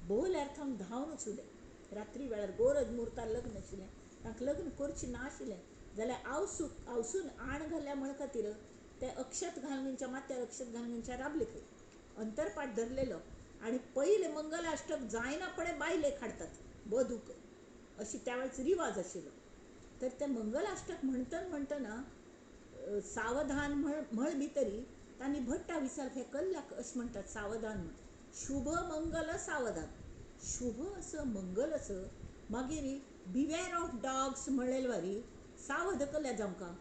बोल्यार थावन धांवन वचुलें. रात्री वेळार गोरज मुर्तार लग्न आशिल्लें, तांकां लग्न करचें नाशिल्लें जाल्यार आवसूक आवसून आण घाल्या म्हण खातीर ते अक्षत घालून माथ्यार अक्षत घालून राबले खंय अंतरपाट धरलेलो. आनी पयलें मंगलाष्टक जायना पडे बायलेक हाडटात बधूक, अशी त्या वेळार रिवाज आशिल्लो. तर ते मंगलाष्टक म्हणटना म्हणटना सावधान म्हळ भितरी तांणी भट्टा विचार हे कल्लाक अशें म्हणटात सावधान म्हण, शुभ मंगल सावधान, शुभ असो मंगल असो. मागीर बिवेर ऑफ डॉग्स म्हणलेले वारी सावध कल्या जावंका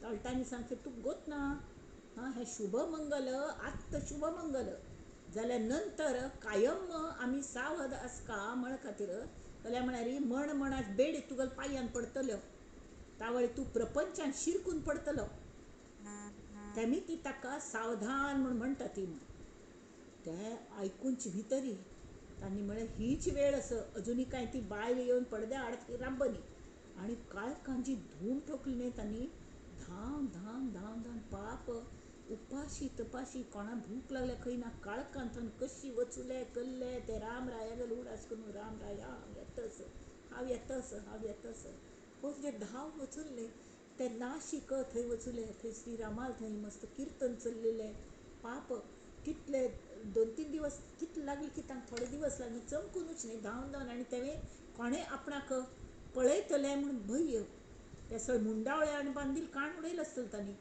तळटांनी सांगचें तूं गोत ना हां हें शुभ मंगल आत्त शुभ मंगल जाल्यार नंतर कायम आमी सावध आसका म्हण खातीर कल्या म्हळ्यार म्हण म्हण बेडी तुगेल्या पांयान पडटल्यो तावळ तूं प्रपंचान शिरकून पडतलो. तेमी ती ताका सावधान म्हूण म्हणटा ती. तें आयकूनच भितरी तांणी म्हळें हीच वेळ आसा, अजुनूय कांय ती बायल येवन पडद्या आड राबनी. आनी काळखान जी धूम ठोकली न्ही तांणी धांव धांव धांव धांव पाप उपाशी तपाशी कोणा भूक लागल्या खंय ना, काळखान थंय कशी वचुले कल्ले ते राम राया उडास करून राम राया हांव येतस हांव येतस हांव येतस कोण जे धांव वचुल्ले ते नाशिक थंय वचुले. थंय श्रीरामाल थंय मस्त किर्तन चल्लेलें. पाप कितले 2-3 दिवस कितले लागले की तांकां थोडे दिवस लागले चमकूनच न्ही धांवन धांवन. आनी तेवें कोणें आपणाक पळयतलें म्हूण भंय, ते सगळे मुंडावळे आनी बांदील काण उडयले आसतले तांणी.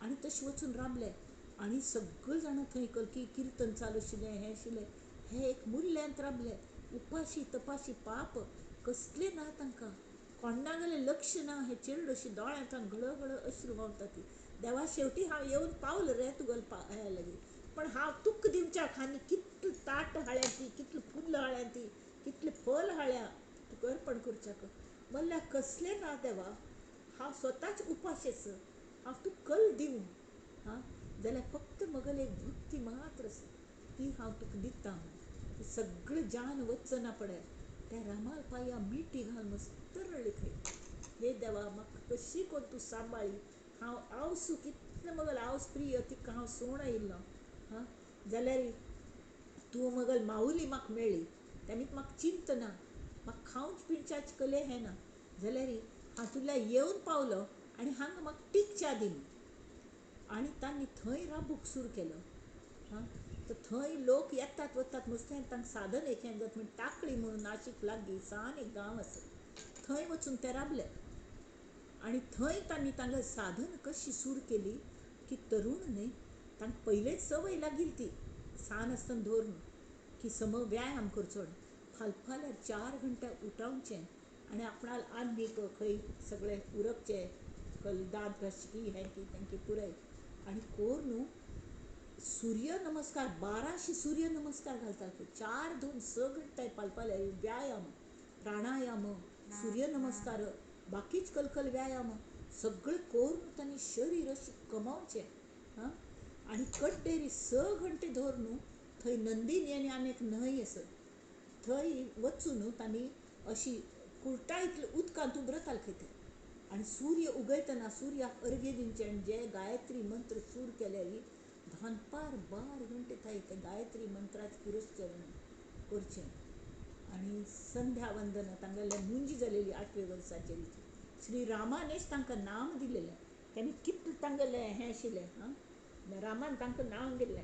आनी तशें वचून राबले आनी सगळे जाणां थंय कलकी किर्तन चालू आशिल्लें हें आशिल्लें. हे एक मुल्यांत राबले उपाशी तपाशी पाप कसलें ना तांकां, कोणागेलें लक्ष ना. हे चेरडू अशी दोळ्यांत घळघळ अश्रू व्हांवता ती. देवा शेवटी हांव येवन पावलो रे तुगेले हे लागीं, पण हांव तुका दिवच्याक आनी कितलें ताट हाळ्या ती, कितलें फुल्ल हाळ्या ती, कितलें फल हाळ्या तुका अर्पण करच्याक. म्हणल्यार कसलें ना देवा, हांव स्वताच उपाशी आसा, हांव तुका कल दिवं हां जाल्यार फक्त म्हगेली एक भक्ती मात्र आसा ती हांव तुका दिता. ती सगळें जान वचना पडे त्या रामाल पांया मिठी घाल मस्त रडली खंय. हे देवा म्हाका कशी कोण तूं सांबाळी, हांव आवसू कितलें म्हगेलें आवस प्रिय तिका हांव सोण आयिल्लो हां जाल्यार तूं म्हगेली माऊली म्हाका मेळ्ळी, तेमी म्हाका चिंत ना, म्हाका खावंच पिवच्याच कले हें ना, जाल्यार हांव तुल्या येवन पावलो आनी हांगा म्हाका टिकच्या दी. आनी तांणी थंय राबूंक सुरू केलो. हां तर थंय लोक येतात वतात मस्तें तांकां साधन एक हें जाता म्हण टाकळी म्हणून नाशिक लागीं सान एक गांव आसा थंय वचून ते राबले. आनी थंय तांणी तांगेलें साधन कशी सुरू केली की तरूण न्ही तांकां पयलेच संवय लागिल्ली ती सान आसतना धरून की सम व्यायाम करचो, फालफाल्यार 4 घंटे उठावचें आनी आपणाक आनीक खंय सगळें उरकचें, कल दांत घासची हें की तेंकी पुराय आनी कोर न्हू सूर्य नमस्कार 12 सूर्य नमस्कार घालतात 4 2 6 घंटे पालपाल्यार व्यायाम प्राणायाम सूर्य नमस्कार बाकीच कलकल व्यायाम सगळें करून तांणी शरीर अशें कमावचें. हां आनी कड्डेरी 6 घंटे धरून न्हू थंय नंदिनी आनी आनी एक न्हंय आसा थंय वचून तांणी अशी कुर्टा इतले उदकांत उबरताले खंय ते. आनी सूर्य उगयतना सूर्याक अर्घ्य दिवचें आनी जे गायत्री मंत्र सूर केल्यार दनपार 12 घंटे थंय ते गायत्री मंत्राचें पुरस्चरण करचें. आनी संध्या वंदन तांगेले मुंजी जालेली 8व्या वर्साचेर श्री रामानेच तांकां नाम दिलेलें. तांणी कितलें तांगेलें हें आशिल्लें हां रामान तांकां नाम दिल्लें.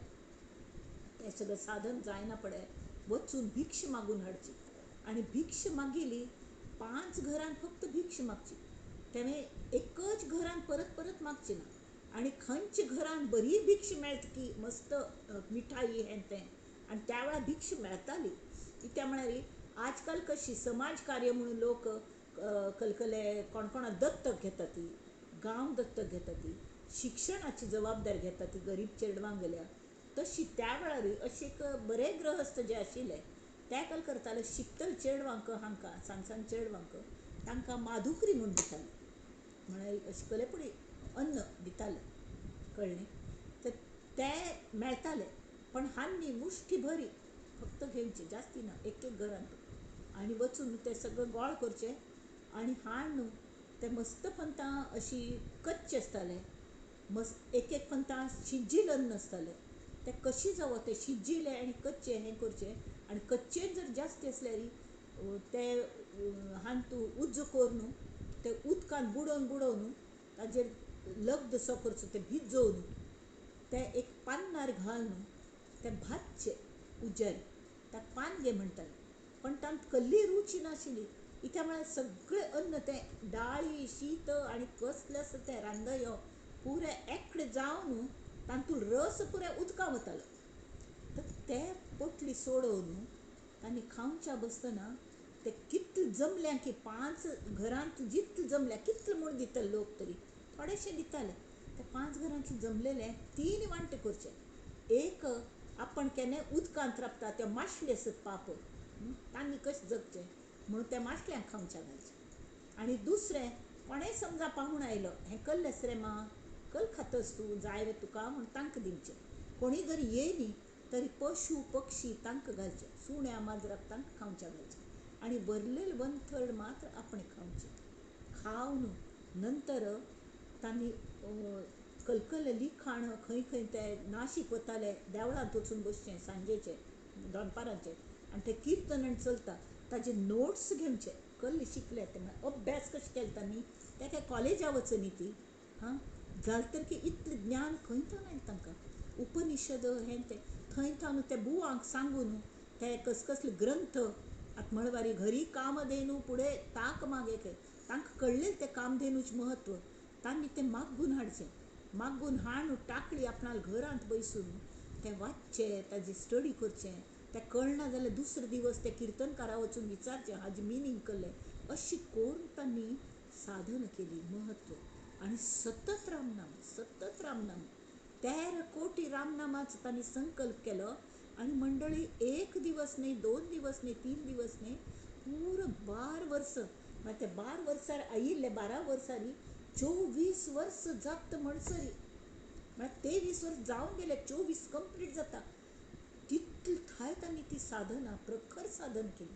तें सगळें साधन जायना पडे वचून भिक्ष मागून हाडची आनी भिक्ष मागिली 5 घरान फक्त भिक्ष मागची, तेणें एकच घरान परत परत मागची ना. आनी खंयच्या घरान बरी भिक्ष मेळटा की मस्त मिठाई हें तें, आनी त्या वेळार भिक्ष मेळटाली. कित्याक म्हळ्यार आजकाल कशी समाज कार्य म्हणून लोक कलकले कोण कोणाक दत्तक घेता ती, गांव दत्तक घेता ती, शिक्षणाची जबाबदारी घेता ती गरीब चेडवांक गेल्या. तशी त्या वेळारूय अशे एक बरे ग्रहस्थ जे आशिल्ले ते कल करताले शिकतले चेडवांक हांकां सान सान चेडवांक तांकां माधुकरी म्हूण दिताले, म्हळ्यार अशें कले पूण अन्न दिताले कळ्ळें तर ते मेळटाले. पण हान्नी मुष्टी भरी फक्त घेवची जास्ती ना एक एक घरांत आनी वचून ते सगळें गोळ करचें आनी हाड न्हू ते मस्त फंतां अशी कच्चे आसताले, मस्त एक एक फंतां शिजिल्लें अन्न आसतालें ते कशी जावं ते शिजिल्लें आनी कच्चें हें करचें. आनी कच्चें जर जास्त आसल्यार ते हान तूं उजो कर न्हू ते उदकान बुडोवन बुडोवन ताजेर लगदसो करचो ते भिजोवन ते एक पान्नार घाल न्हू ते भाजचें उज्यार, ताका पानगे म्हणटाले. पण तांकां कसली रुची नाशिल्ली. कित्याक म्हळ्यार सगळें अन्न तें दाळी शीत आनी कसलें आसा तें रांदयो पुरें एकडें जावन तातूंत रस पुराय उदकां वतालो. तर ते पोटली सोडोवन तांणी खावच्या बसतना ते कितले जमल्या की 5 घरांत जितले जमल्या कितले म्हूण दितले लोक तरी थोडेशे दिताले. ते 5 घरांतले जमलेले 3 वांटे करचे, एक आपण केन्नाय उदकांत राबता ते मासले आसत पाप तांणी कशें जगचें म्हणून त्या मासल्यांक खावच्या घालचें, आनी दुसरें कोणें समजा पाहूण आयलो हें कल्लें रे मां कल खातस तूं जाय रे तुका म्हूण तांकां दिवचें. कोणी जर येयनी तरी पशू पक्षी तांकां घालचें, सुण्या माजराक तांकां खावच्या घालचें आनी बरलेले 1/3 मात्र आपणें खावचें. खावन नंतर तांणी कलकल लिखाण खंय खंय ते नाशीक वताले, देवळांत वचून बसचें सांजेचें दनपारांचें आनी तें किर्तन चलता ताजे नोट्स घेवचे. कल्ले शिकले ते अभ्यास कशें केले तांणी, ते काय कॉलेजा वचनी ती हां जालें तर की इतलें ज्ञान खंय थावन आयलें तांकां. उपनिषद हें तें थंय थावन ते बुवांक सांगून ते कसकसले ग्रंथ आतां म्हणवारी घरी कामधेनू फुडें ताक मागे खंय तांकां कळ्ळें तें कामधेनूचें म्हत्व, तांणी तें मागून हाडचें. मागून हाडून टाकळी आपणाल्या घरांत बसून तें वाचचें, ताजी स्टडी करचें. तें कळना जाल्यार दुसरे दिवस ते किर्तनकारा वचून विचारचें हाजें मिनींग कळ्ळें. अशी करून तांणी साधन केली म्हत्व. आनी सतत रामनाम, सतत रामनाम, 13 कोटी रामनामाचो तांणी संकल्प केलो. आनी मंडळी एक दिवस न्ही, 2 दिवस न्ही, 3 दिवस न्ही, पुरो 12 वर्स. मागीर ते 12 वर्सार आयिल्ले 12 वर्सांनी 24 वर्स जाता म्हणसरी, म्हळ्यार 23 वर्स जावन गेले, 24 कंप्लीट जाता तितली थाय तांणी ती साधना, प्रखर साधन केली.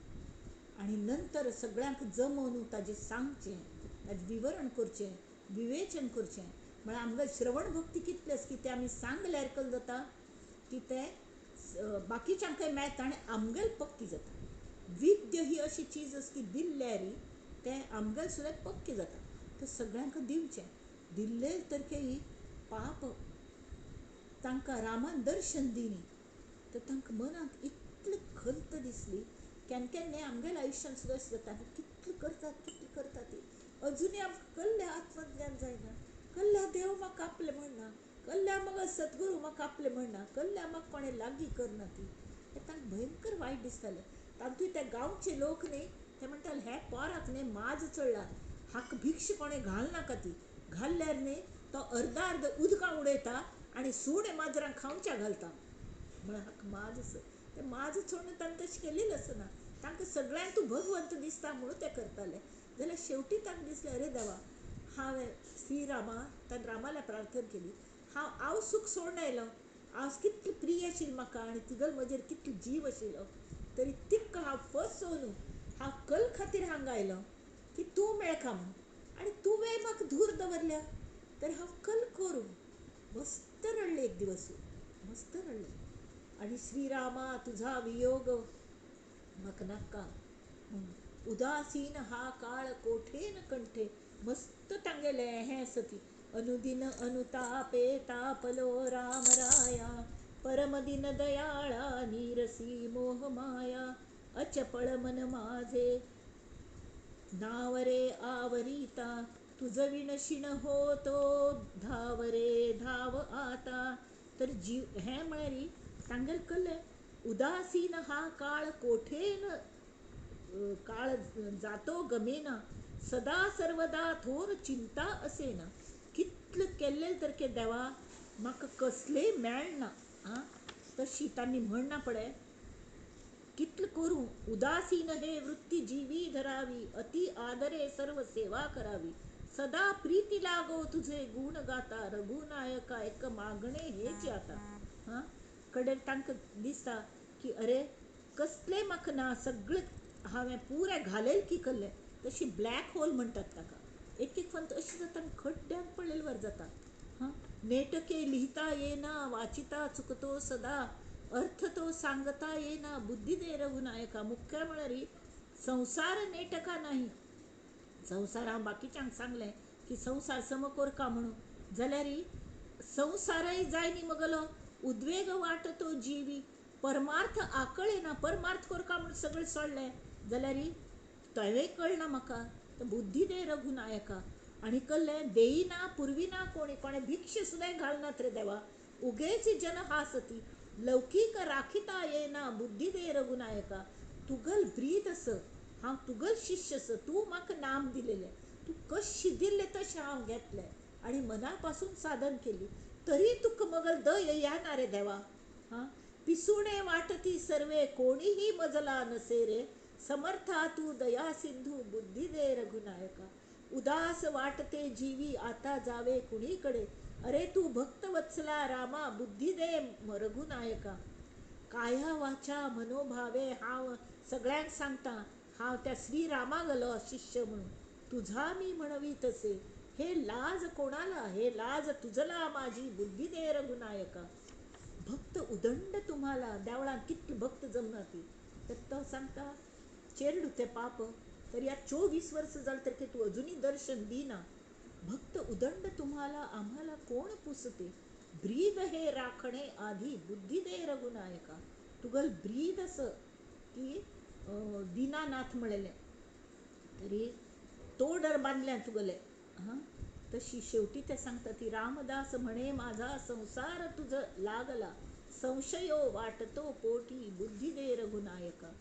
आनी नंतर सगळ्यांक जमोवन ताजें सांगचें, ताजें विवरण करचें, विवेचन करचें. म्हळ्यार आमगेली श्रवण भक्ती कितली आसा की तें आमी सांगल्यार कल जाता की तें बाकीच्यांकय मेळटा आनी आमगेल पक्की जाता. विद्य ही अशी चीज आसा की दिल्ल्यार तें आमगेल सुद्दां पक्की जाता. तें सगळ्यांक दिवचें. दिल्ले तरकेय पाप तांकां रामान दर्शन दिनी तर तांकां मनाक इतली खंत दिसली. केन्ना केन्ना आमगेल्या आयुश्यांत सुद्दां अशें जाता, कितलें करतात कितलें करतात ती अजुनूय आमकां कल्ल्या आत्मज्ञान जायना, कल्ल्या देव म्हाका आपलें म्हणना, कल्ल्या म्हाका सद्गुरू म्हाका आपलें म्हणना, कल्ल्या म्हाका कोणें लागीं करना ती. हें तांकां भयंकर वायट दिसतालें. तातूंत ते गांवचे लोक न्ही ते म्हणटाले हे पोराक न्ही माज चडला, हाका भिक्ष कोणें घालनाका ती, घाल्ल्यार न्ही तो अर्दा अर्द उदकां उडयता आनी सुणे माजरां खावच्या घालता. म्हळ्यार हाका माज आसा. ते माज चडून तांणी तशें केलेलें आसना, तांकां सगळ्यांक तूं भगवंत दिसता म्हणून ते करताले. जाल्यार शेवटी तांकां दिसलें अरे देवा, हांवें श्रीरामा ताणें रामाल्या प्रार्थना केली, हांव हांव सूख सोडून आयलो, हांव कितलें प्रिय आशिल्लें म्हाका आनी तुगेलो म्हजेर कितलो जीव आशिल्लो, तरी तिका हांव फसोवन हांव कल खातीर हांगा आयलो की तूं मेळका म्हूण, आनी तुवें म्हाका धूर दवरल्या तर हांव कल करूं. मस्त रडलें एक दिवस, मस्त रडलें. आनी श्रीरामा तुझा वियोग म्हाका नाका म्हणून उदासीन हा काळ कोठेन कंठे मस्त तांगेलें हें आसा ती अनुदिन अनुतापे तापलो राम राया परमदिन दयाळा नीरसी मोह माया अचपळ मन माझे नावरे आवरीता तुझ विणशीण होतो धावरे धाव आता. तर जीव हें म्हळ्यार तांगेलें कल्लें उदासीन हा काळ कोठेन काळ जातो गमेना सदा सर्वदा थोर चिंता असेना. कितलें केल्लें तर के देवा म्हाका कसलेंय मेळना आं, तशी तांणी म्हणना पडे कितलें करूं. उदासीन हे वृत्ती जीवी धरावी अति आदरे सर्व सेवा करावी सदा प्रीती लागो तुझे गुण गाता रघुनायका एक मागणे हेच आता. हां कडेन तांकां दिसता की अरे कसलें म्हाका ना, सगळें हांवें पुरें घालें की कल्लें. तशी ब्लॅक होल म्हणटात ताका, एक एक फंत अशें जाता खड्ड्यांत पडलेले वर जाता. हां नेटके लिहिता येना वाचिता चुकतो सदा अर्थ तो सांगता येना बुद्धी दे रघुनायका. मुख्य म्हळ्यार संवसार नेटका नाही. संवसार हांव बाकीच्यांक सांगलें की संवसार सम कोरका म्हणून, जाल्यार संवसारय जाय न्ही मगलो उद्वेग वाटतो जीवी परमार्थ आकळे ना. परमार्थ कोरका म्हणून सगळें सोडलें जाल्यार तेंवूय कळना म्हाका. तर बुद्धी दे रघुनायका. आनी कल्लें देयना पुरविना कोणी कोणें भिक्ष सुद्दां घालनात रे देवा उगेच जन हासती लौकीक राखिता येना बुद्धी दे रघुनायका. तुगल ब्रीद आस, हांव तुगल शिष्य आस, तूं म्हाका नाम दिलेलें, तूं कशी दिल्लें तशें हांव घेतलें आनी मना पासून साधन केली तरी तुका मगल दय येना रे देवा. हां पिसुणे वाटती सर्वे कोणीही मजला नसे रे समर्था तू दया सिंधू बुद्धी दे रघुनायका. उदास वाटते जीवी आता जावे कुणीकडे, अरे तू भक्त वत्सला रामा बुद्धी दे रघुनायका. काया वाचा मनोभावे हांव सगळ्यांक सांगता हांव त्या श्रीरामा गेलो शिष्य म्हणून, तुझा मी म्हणवी तसे, हे लाज कोणाला, हे लाज तुझला माझी बुद्धी दे रघुनायका. भक्त उदंड तुम्हाला, देवळान कितले भक्त जमना ती, तर तो सांगता चेरडू ते पाप, तर या 24 वर्स जाल तर की तू अजूनही दर्शन दिना. भक्त उदंड तुम्हाला आम्हाला कोण पुसते, ब्रीद हे राखणे आधी बुद्धी दे रघुनायका. तुगल ब्रीद अस की दीनानाथ म्हणले तरी तो डर बांधल्या तुगले. हां, तशी शेवटी ते सांगता ती रामदास म्हणे माझा संसार तुझ लागला, संशयो वाटतो पोटी बुद्धी दे रघुनायका.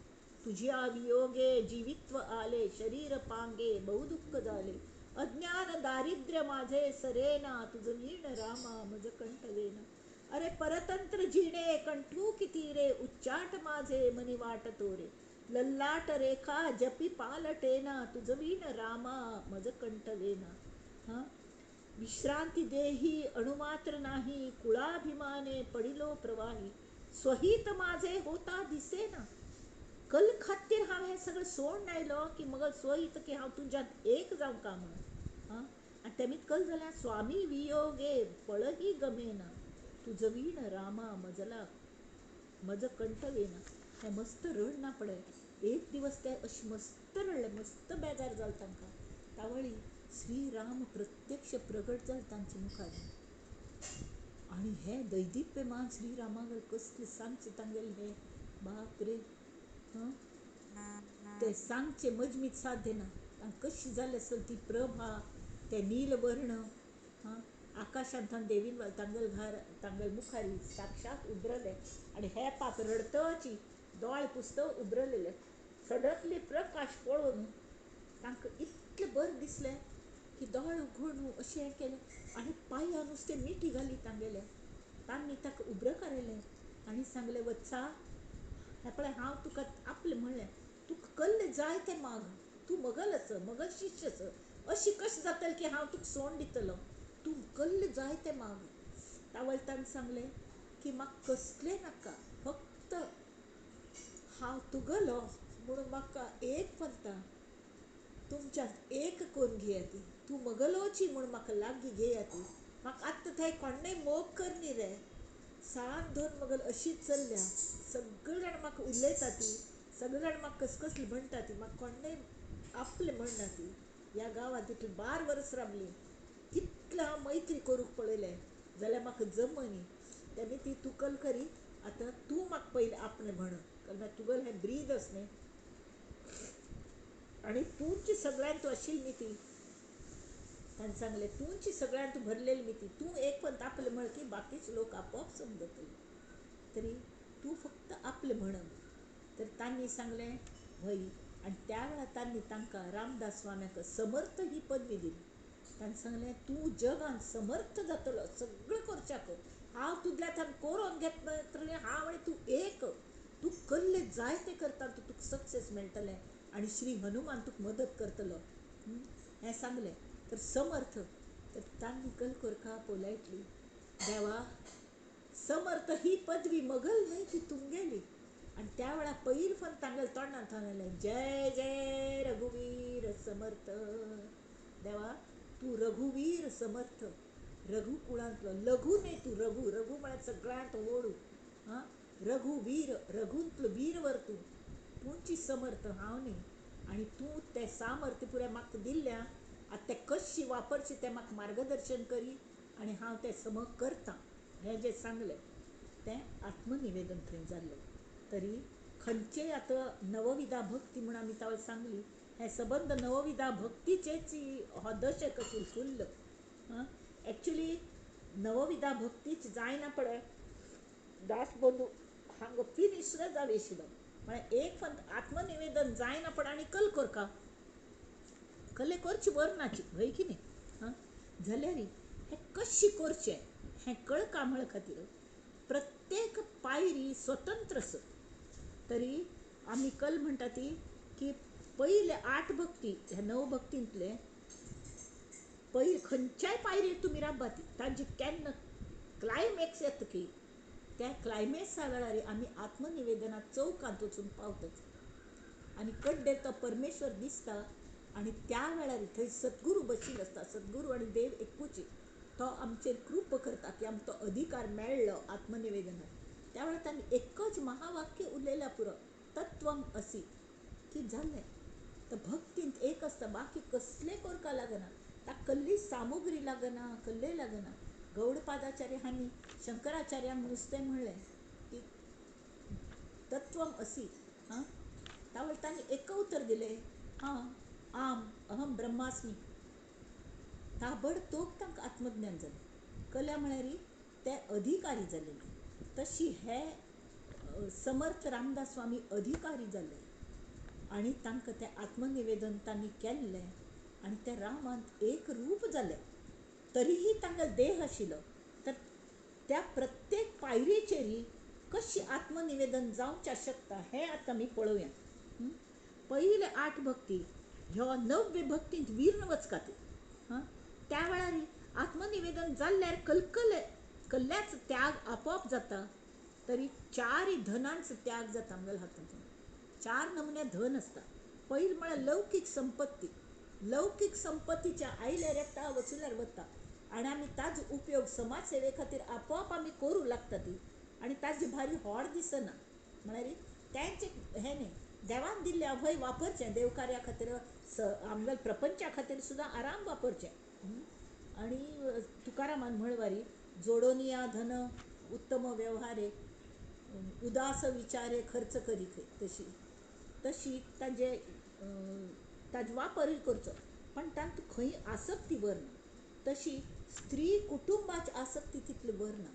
तुझ्या वियोगे जीवित्व आले, शरीर पांगे बहुदुःख झाले, अज्ञान दारिद्र्य माझे सरेना, तुझ वीण रामा मज कंठ वेना. अरे परतंत्र जिणे कंठू किती रे, उच्चाट माझे मनी वाटतो रे, लल्लाट रेखा जपी पालटेना, तुझ वीण रामा मज कंठ वेना. हां, विश्रांती देही अणुमात्र नाही, कुळाभिमाने पडिलो प्रवाही, स्वहित माझे होता दिसेना. कल खातीर हांव हें सगळें सोडून आयलो की मगल स्वहित की हांव तुज्यांत एक जावं का म्हणून. हां, आनी तेमीत कल जाल्यार स्वामी वियोगे पळही गमेना, तुझ वीण रामा मजला मज कंठ वेना. हें मस्त रडना पळय, एक दिवस ते अशें मस्त रडले, मस्त बेजार जालो तांकां. तावळी श्रीराम प्रत्यक्ष प्रगट जाले तांचे मुखार आनी हे दैदिप्यमान श्रीरामागेर कसले सांगचे तांगेले हे बाप रे. हां, ते सांगचे मजमीत साध्य ना. तांकां कशी जाली आसल ती प्रभा, ते नीलवर्ण. हां, आकाशांत देवीन तांगेल घर तांगेल मुखार साक्षात उबरले आनी हे पाप रडतची दोळे पुस्तक उबरलेले, सडनली प्रकाश पळोवन तांकां इतलें बरें दिसलें की दोळे उघडून अशें हें केलें आनी पांया नुस्तें मिठी घाली तांगेले. तांणी ताका उब्र काडलें आनी सांगलें, वत्सा हें पळय हांव तुका आपलें म्हणलें, तुका कल्लें जाय तें माग, तूं मगल आस, मगल शिश्य आस, अशी कशें जातलें की हांव तुका सोड दितलो, तूं कल्लें जाय तें माग. तावळ ताणें सांगलें की म्हाका कसलें नाका, फक्त हांव तुगलो म्हणून म्हाका एक पंता तुमच्यांत एक करून घेयात, तूं मगलोची म्हूण म्हाका लागीं घेयात, म्हाका आत्तां थंय कोणूय मोग करनी रे, सान दोन मगल अशीच चल्ल्या, सगळे जाण म्हाका उलयता ती, सगळे जाण म्हाका कसकसली म्हणटा ती, म्हाका कोणूय आपलें म्हणना ती. ह्या गांवांत तितली 12 वर्स रावली, कितलें हांव मैत्री करूंक पळयलें जाल्यार म्हाका जमनी. तेमी ती तूं कल करी, आतां तूं म्हाका पयलें आपलें म्हण, कारण तुगेलें हें ब्रीद आस न्ही आनी तूंच सगळ्यांत तूं आशिल्ली न्ही ती. ताणें सांगलें तूंच सगळ्यांत भरलेली न्ही ती, तूं एक पण आपलें म्हण की बाकीच लोक आपोआप समजतले, तरी तूं फक्त आपलें म्हण. तर तांणी सांगलें हय. आनी त्या वेळार तांणी तांकां रामदास स्वाम्याक समर्थ ही पदवी दिली. ताणें सांगलें तूं जगान समर्थ जातलो, सगळें करच्याक हांव तुजल्यान कोरोन घेतलें, हांव आनी तूं एक, तूं कल्लें जाय तें करता, तुका सक्सेस मेळटलें आनी श्री हनुमान तुका मदत करतलो हें सांगलें. तर समर्थ तर तांणी कल कोरका पोलायटली, देवा समर्थ ही पदवी मगल न्हय ती तुमगेली. आनी त्या वेळार पयर फोन तांगेले तोंडांत आयलें जय जय रघुवीर समर्थ. देवा तूं रघुवीर समर्थ, रघुकुळांतलो लघु न्हय तूं रघु, रघु म्हळ्यार सगळ्यांत व्हड. हां, रघुवीर, रघुंतलो वीरवर तूं, तूंची समर्थ हांव न्ही. आनी तूं तें सामर्थ्य पुराय म्हाका दिल्ल्या, आतां तें कशी वापरचें तें म्हाका मार्गदर्शन करी आनी हांव तें सम करतां. हें जें सांगलें तें आत्मनिवेदन थंय जाल्लें. तरी खंयचेय आतां नवविधा भक्ती म्हूण आमी तावळ सांगली, हें सबंद नवविधा भक्तीचेच हो दशक आशिल्लें फुल्ल. हां, एक्चुली नवविधा भक्तीच जायना पळय दासबंधू हांगा फिनीश सुद्दां जावं आशिल्लो, म्हळ्यार एक फक्त आत्मनिवेदन जायना पळय आनी कल कोरका कले करची बर नाची हय की न्ही. हां, जाल्यार हें कशें करचें हें कळका म्हळ खातीर प्रत्येक पायरी स्वतंत्र आसा. तरी आमी कल म्हणटा ती की पयले 8 भक्ती ह्या 9 भक्तींतले पयलीं खंयच्याय पायरेर तुमी राबात, ताजी केन्ना क्लायमॅक्स येता की त्या क्लायमॅक्सा वेळार आमी आत्मनिवेदनात चौकांत वचून पावतात आनी कड्डेर तो परमेश्वर दिसता आनी त्या वेळार थंय सद्गुरू बशिल्लो आसता. सद्गुरू आनी देव एकूच, तो आमचेर कृपा करता की आमकां तो अधिकार मेळ्ळो आत्मनिवेदनाक. त्या वेळार तांणी एकच महावाक्य उलयल्यार पुरो, तत्वम असी, की जालें. तर भक्तींत एक आसता, बाकी कसलें करपाक लागना, ताका कसली सामुग्री लागना, कसलें लागना. गौडपादाचार्य हांणी शंकराचार्यांक नुस्तें म्हणलें की तत्वम असी. हां, त्या वेळार तांणी एक उतर दिलें, हां आम अहम ब्रह्मास्मी. ताबडतोब तांकां आत्मज्ञान जालें. कला म्हळ्यार ते अधिकारी जालेले. तशी हे समर्थ रामदास स्वामी अधिकारी जाले आनी तांकां तें आत्मनिवेदन तांणी केल्लें आनी ते रामांत एक रूप जालें. तरीही तांकां देह आशिल्लो. तर त्या प्रत्येक पायरेचेर कशी आत्मनिवेदन जावचें शकता हें आतां आमी पळोवया. पयले 8 भक्ती ह्यो 9 भक्तींत वीर्ण वचकात. हां, त्या वेळार आत्मनिवेदन जाल्ल्यार कलकल कल्ल्याच त्याग आपोआप जाता. तरी 4 धनांचो त्याग जाता आमगेल्या हातांतून. 4 नमुने धन आसता. पयलीं म्हळ्यार लौकीक संपत्ती. लौकीक संपत्तीच्या आयल्यार येता, वचल्यार वता आनी आमी ताजो उपयोग समाज सेवे खातीर आपोआप आमी करूं लागता ती, आनी ताजी भारी होड दिसना. म्हळ्यार तेंचें हें न्ही, देवान दिल्लें अभय वापरचें देवकार्या खातीर, आमगेल्या प्रपंचा खातीर सुद्दां आराम वापरचें. आनी तुकारामान म्हणवारी जोडोनिया धन उत्तम व्यवहारे उदास विचारे खर्च करी खंय. तशी तशी ताजे ताजो वापरूय करचो, पण तातूंत खंय आसक्ती व्हरना. तशी स्त्री कुटुंबाची आसक्ती तितली व्हरना.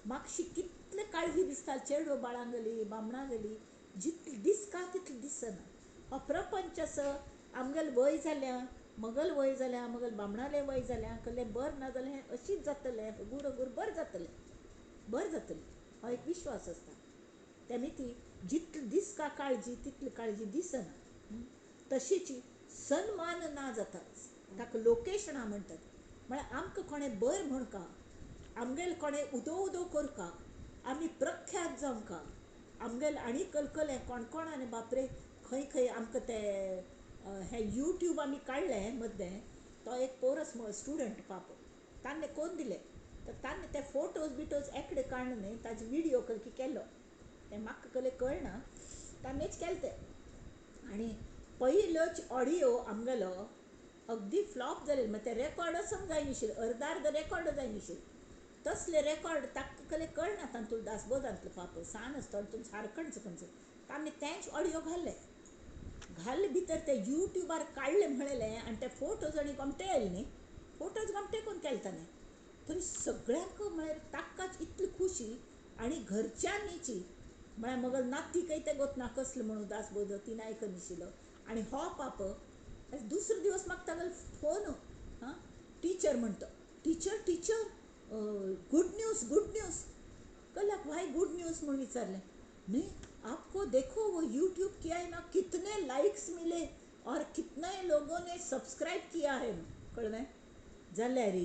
मातशी कितले काळजी दिसता चेडो बाळां गेली बामणां गेली, जितली दिसता तितली दिसना. हो प्रपंच असो आमगेलें वय जाल्या, मगल वय जाल्या, मगल बामणालें वय जाल्या, कसलें बरें ना जाल्यार हें अशीच जातलें, हगूर हगूर बरें जातलें, बरें जातलें, हो एक विश्वास आसता. तेमी ती जितली दिसता काळजी तितली काळजी दिसना. तशीच सन्मान ना जाता, ताका लोकेशणां म्हणटात. म्हळ्यार आमकां कोणें बरें म्हणका, आमगेलें कोणें उदो उदो करका, आमी प्रख्यात जावंका, आमगेलें आनी कलकलें कोण कोणान बापरे खंय खंय आमकां ते हें यूट्यूब आमी काडलें मद्दें, तो एक पोरस स्टुडंट पाप ताणें कोन्न दिलें, तर ताणें ते फोटोज बिटोज एकडे काडले न्ही, ताजे विडियो कलकी केलो, तें म्हाका कले कळना, ताणेंच केलें तें. आनी पयलोच ऑडियो आमगेलो अगदी फ्लॉप जालें, मागीर तें रेकॉर्डच जायनाशिल्लें, अर्द अर्द रेकॉर्ड जायनाशिल्लें. तसले रेकॉर्ड ताका कले कळना, तातूंत दासबोधांतलो पाप सान आसता तातूंत सारकणच खंयचो, ताणें तेंच ऑडियो घाल्ले, घाल्ले भितर ते यूट्यूबार काडले म्हणलें आनी ते फोटोज आनी गोमटे आयले न्ही, फोटोज गोमटे करून केले ताणें. तरी सगळ्यांक म्हळ्यार ताकाच इतली खुशी आनी घरच्यांनीची म्हळ्यार मगल नातीकय तें गोतना कसलें म्हणून दासबोध तिणें आयकनाशिल्लो. आनी हो पाप दुसरो दिवस म्हाका तागेलो फोन, हां टिचर म्हणटा, teacher teacher good news good news. कल्याक व्हाय गुड न्यूज म्हणून विचारलें. न्ही आपको देखो वो यूट्यूब किया है ना, कितने लाइक्स मिले और कितने लोगों ने सबस्क्राइब किया है. कळ्ळें जाल्यार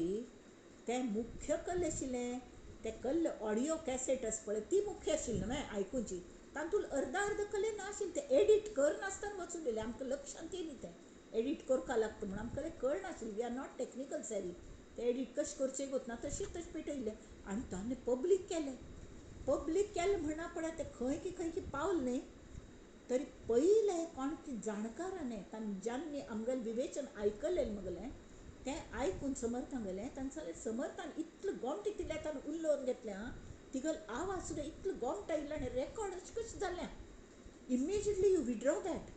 तें मुख्य कल्ल आशिल्लें, तें कल्ल ऑडियो कॅसेट आसा पळय ती मुख्य आशिल्ली न्हय आयकुची, तातूंत अर्द अर्द कले ना आशिल्लें, तें एडिट करनासतना वचून दिलें. आमकां लक्षांत येयलें तें एडिट करपाक लागता म्हूण, आमकां कळनाशिल्लें, we are not technical savvy, तें एडिट कशें करचें गोतना तशें तशें पेटयलें आनी ताणें पब्लीक केलें. पब्लीक केलें म्हणा पळय तें खंय की खंय की पावलें न्ही. तरी पयलें कोण ती जाणकारान तांच्यांनी आमगेलें विवेचन आयकलें मगलें, तें आयकून समर्थांगेलें तांणी सांगलें समर्थान इतलें गोमटें तितलें ताणें उलोवन घेतलें, आं तिगेलो आवाज सुद्दां इतलो गोमटो आयलो आनी रेकॉर्ड अशें कशें जालें, इमिजिएटली you withdraw that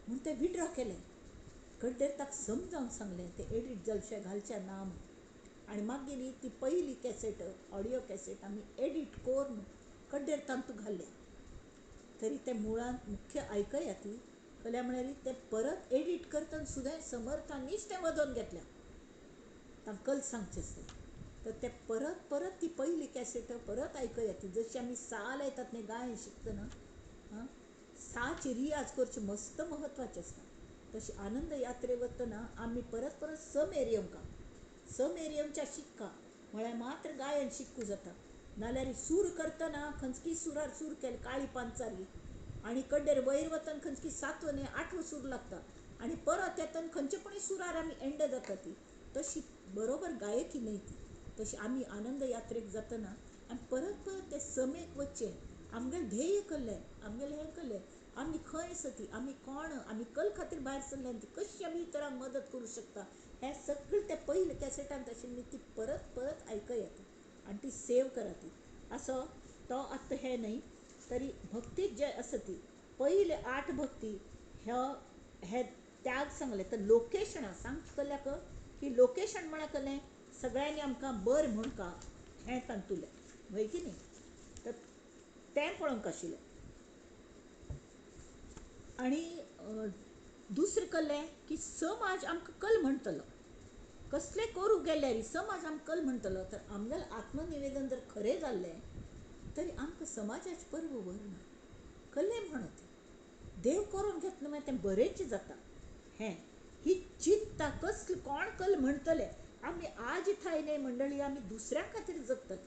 म्हूण तें विड्रॉ केलें. कड्डेर ताका समजावन सांगलें तें एडिट जालशें घालचें ना म्हूण. आनी मागीर ती पयली कॅसेट ऑडियो कॅसेट आमी एडिट करून कड्डेर तातूंत घाल्लें. तरी तें मुळांत मुख्य आयकया ती कल्या म्हळ्यार तें परत एडिट करतना सुद्दां समर्थांनीच तें वदोवन घेतलें, तांकां सांगचें आसलें. तर तें परत परत ती पयली कॅसेट परत आयकया ती, जशी आमी सा लायतात न्ही गायन शिकतना, आं साची रियाज करची मस्त म्हत्वाचें आसता, तशी आनंद यात्रे वतना आमी परत परत स मेर येवंका. समेर येवच्या शिक्का म्हळ्यार मात्र गायन शिक्कू जाता. नाल्यार सूर करतना खंयची सुरार सूर केले काळी पांचाली आनी कड्डेर वयर वतन खंयची सातवो न्हय आठवो सूर लागता आनी परत येतन खंयचे पण सुरार आमी एंड जाता ती तशी बरोबर गायकी न्हय ती. तशी आमी आनंद यात्रेक जातना आनी परत परत ते समेक वचचें, आमगेलें ध्येय कसलें, आमगेलें हें कसलें, आमी खंय आसा ती, आमी कोण, आमी कल खातीर भायर सरल्या आनी ती कशी आमी इतरांक मदत करूं शकता हें सगळें ते पयले कॅसेटांत आशिल्ली ती परत परत आयकयात आनी ती सेव करात. ती असो तो आतां हें न्हय तरी भक्ती जे आसा ती पयले 8 भक्ती हे त्याग सांगले. तर लोकेशणां सांगतल्याक की लोकेशन म्हळ्यार कसलें सगळ्यांनी आमकां बरें म्हणका हें तातूंतलें वय की न्ही, तर तें पळोवंक आशिल्लें. आनी दुसरें कसलें की समाज आमकां कल म्हणटलो, कसलें करूं गेल्यार समाज आमकां कल म्हणटलो. तर आमगेलें आत्मनिवेदन जर खरें जाल्लें तरी आमकां समाजाची पर्व व्हरना, कसलें म्हणत देव करून घेतना मागीर तें बरेंच जाता. हें ही चिंता कसली कोण कल म्हणटले. आमी आज थाय न्हय मंडळी आमी दुसऱ्यां खातीर जगतात,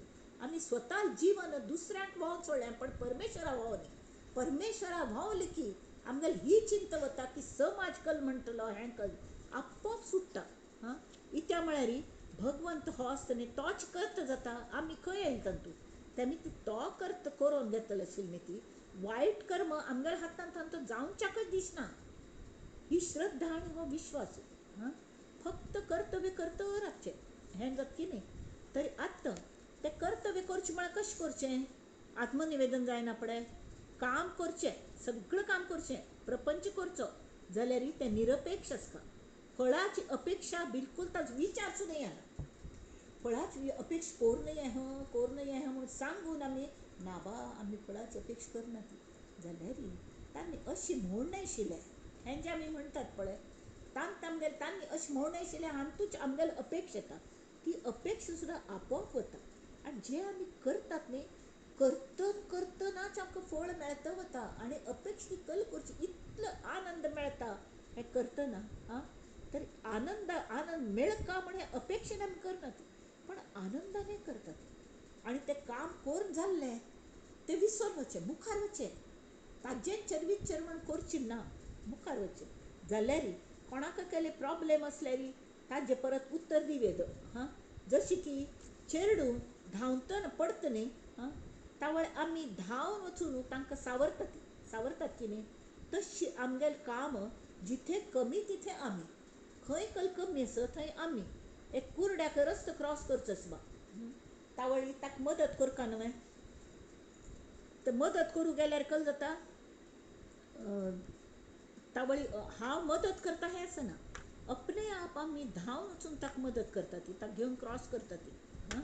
आमी स्वता जिवन दुसऱ्यांक व्हांवन सोडलें पण परमेश्वरा व्हांव न्ही. परमेश्वरा व्हांवलें की आमगेली ही चिंता वता की समाज कल म्हणटलो हें कल आपोआप सुट्टा. हां, इत्या म्हळ्यार भगवंत हो आसता न्ही तोच कर्त जाता, आमी खंय येयले तातूंत तेमी ती तो कर्त करून घेतले आशिल्ली न्ही ती वायट कर्म आमगेल्या हातान तांचो जावच्याकच दिसना. ही श्रद्धा आनी हो विश्वास. हां, फक्त कर्तव्य करत रावचें हें जाता की न्ही. तरी आतां तें कर्तव्य करचें म्हळ्यार कशें करचें, आत्मनिवेदन जायना पडे काम करचें, सगळें काम करचें, प्रपंच करचो जाल्यार तें निरपेक्ष आसता. फळाची अपेक्षा बिलकूल ताचो विचार सुद्दां येना. फळाची अपेक्षा कोर न्हय हं कोर न्हय हं म्हूण सांगून आमी ना बा आमी फळाची अपेक्षा करना ती जाल्यार तांणी अशी म्हूण नाशिल्लें हें जें आमी म्हणटात पळय तांकां तांणी अशें म्हूण नाशिल्लें हातूंत आमगेली अपेक्षा येता, ती अपेक्षा सुद्दां आपोआप वता. आनी जें आमी करतात न्ही करतन करतनाच आमकां फळ मेळता वता आनी अपेक्षा कल करची इतलो आनंद मेळटा हें करतना. आं, तर आनंद आनंद मेळका म्हण हें अपेक्षेन आमी करनात पण आनंदान करतात. आनी तें काम करून जाल्लें तें विसरून वचचें, मुखार वचचें, ताजें चरवीत म्हण करचें ना, मुखार वचचें. जाल्यार कोणाक केले प्रॉब्लेम आसल्यार ताजें परत उत्तर दिवेद. हां, जशें की चेडूं धांवतना पडटा न्ही, हां, तावळ आमी धांवन वचून तांकां सावरतात, सावरतात की न्ही, तशी आमगेलें काम जिथे कमी तिथे आमी, खंय कल कमी आसा थंय आमी. एक कुरड्याक रस्तो क्रॉस करचो आसबा तावळी ताका मदत करका न्हय, तर मदत करूं गेल्यार कल जाता तावळी हांव मदत करता हें आसना, अपने आप आमी धांवन वचून ताका मदत करता ती, ताका घेवन क्रॉस करता ती. हां,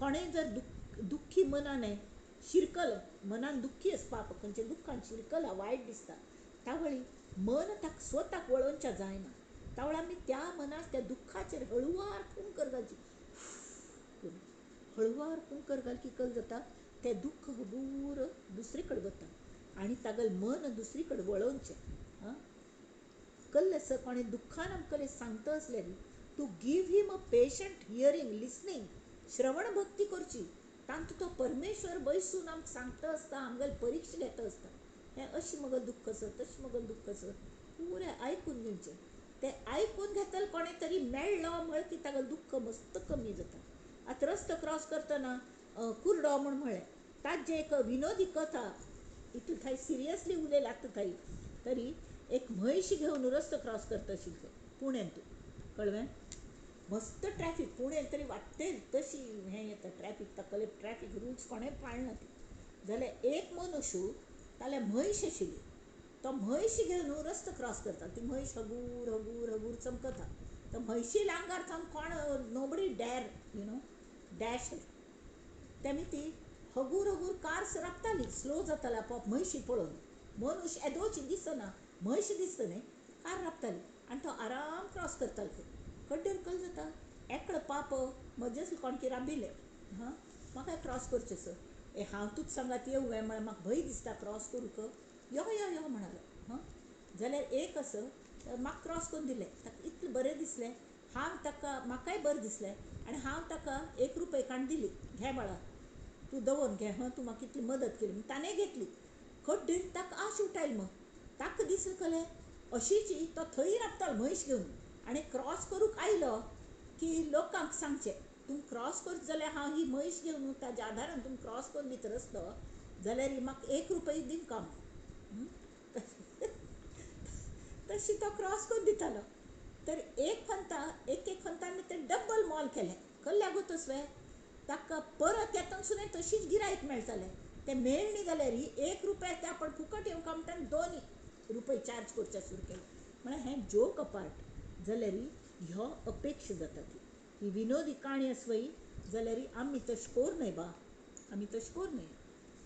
कोणें जर दुख्खी मनान शिरकल मनान दुख्खी आसपा खंयच्या दुख्खान शिरकला वायट दिसता तावळी मन ताका स्वताक वळोवच्या जायना, तावळ आमी त्या मनाक त्या दुख्खाचेर हळुवार फुंकर घालची, हळुवार फुंकर घाल की कल जाता तें दुख्ख हगूर दुसरे कडेन वता आनी तागेलें मन दुसरी कडेन वळोवचें. हां, कल्लें आसा कोणें दुख्खान आमकां सांगता आसल्यार to give him a patient hearing listening, श्रवण भक्ती करची, तांतूत तो परमेश्वर बैसून आमकां सांगता आसता, आमगेली परिक्षा घेता आसता, हें अशें म्हगेलें दुख्ख आसा तशें म्हगेलें दुख्ख आसा पुरें आयकून घेवचें. तें आयकून घेतलें कोणें तरी मेळ्ळो म्हळ की तागेलें दुख्ख मस्त कमी जाता. आतां रस्तो क्रॉस करतना कुरडो म्हूण म्हळें ताजें एक विनोदी कथा इतलें थंय सिरियसली उलयलें आतां थंय तरी एक म्हैस घेवन रस्तो क्रॉस करता आशिल्लें पुण्यांत, कळ्ळें, मस्त ट्रॅफीक पुण्यान तरी वाडटे तशी हें येता ट्रॅफीक, ताकले ट्रॅफीक रुल्स कोणें पाळना ती. जाल्यार एक मनुष्य ताल्या म्हैस आशिल्ली, तो म्हैस घेवन रस्तो क्रॉस करता, ती म्हैस हगूर हगूर हगूर चमकता, तर म्हैशी आंगार सावन कोण nobody dare you know dash, तेमी ती हगूर हगूर कार राबताली, स्लो जाताले आपोआप म्हैशी पळोवन, मनुष्य येदोची दिसना म्हैस दिसता न्ही, कार राबताली आनी तो आराम क्रॉस करतालो खंय कड्डेर कल जाता एकलो पाप म्हजेच कोणकी राबिल्लें, हां, म्हाका क्रॉस करचें सर, ए हांव तूंच सांगात येवं म्हळ्यार म्हाका भंय दिसता क्रॉस करूंक, यो यो यो म्हणालो. हां, जाल्यार एक असो म्हाका क्रॉस करून दिलें, ताका इतलें बरें दिसलें, हांव ताका म्हाकाय बरें दिसलें आनी हांव ताका 1 रुपया काडून दिली, घे बाळा तूं दवर घे हां, तूं म्हाका इतली मदत केली म्हूण. ताणें घेतली खड्डीर ताका आश उठायली मग ताका दिसलें कलें अशीच तो थंय राबतालो म्हैस घेवन आनी क्रॉस करूंक आयलो की लोकांक सांगचें तूं क्रॉस करता जाल्यार हांव ही म्हैस घेवन ताज्या आदारान तुमी क्रॉस करून दिता रस्तो जाल्यार म्हाका 1 रुपया दिवंक म्हूण. तशी तो क्रॉस करून दितालो. तर एक खंता एक एक खंतान ते डब्बल मोल केलें कल्ल्या गोतसवे ताका परत येतना सुद्दां तशीच गिरायक मेळटालें. ते मेळ्ळी जाल्यार 1 रुपया ते आपण फुकट येवंक म्हणटा 2 रुपये चार्ज करचे सुरू केले. म्हळ्यार हें जोक अपार्ट जाल्यार ह्यो अपेक्षा जाता ती ही विनोदी काणी आसवय जाल्यार आमी तशें कोर न्हय बा, आमी तशें कोर न्हय.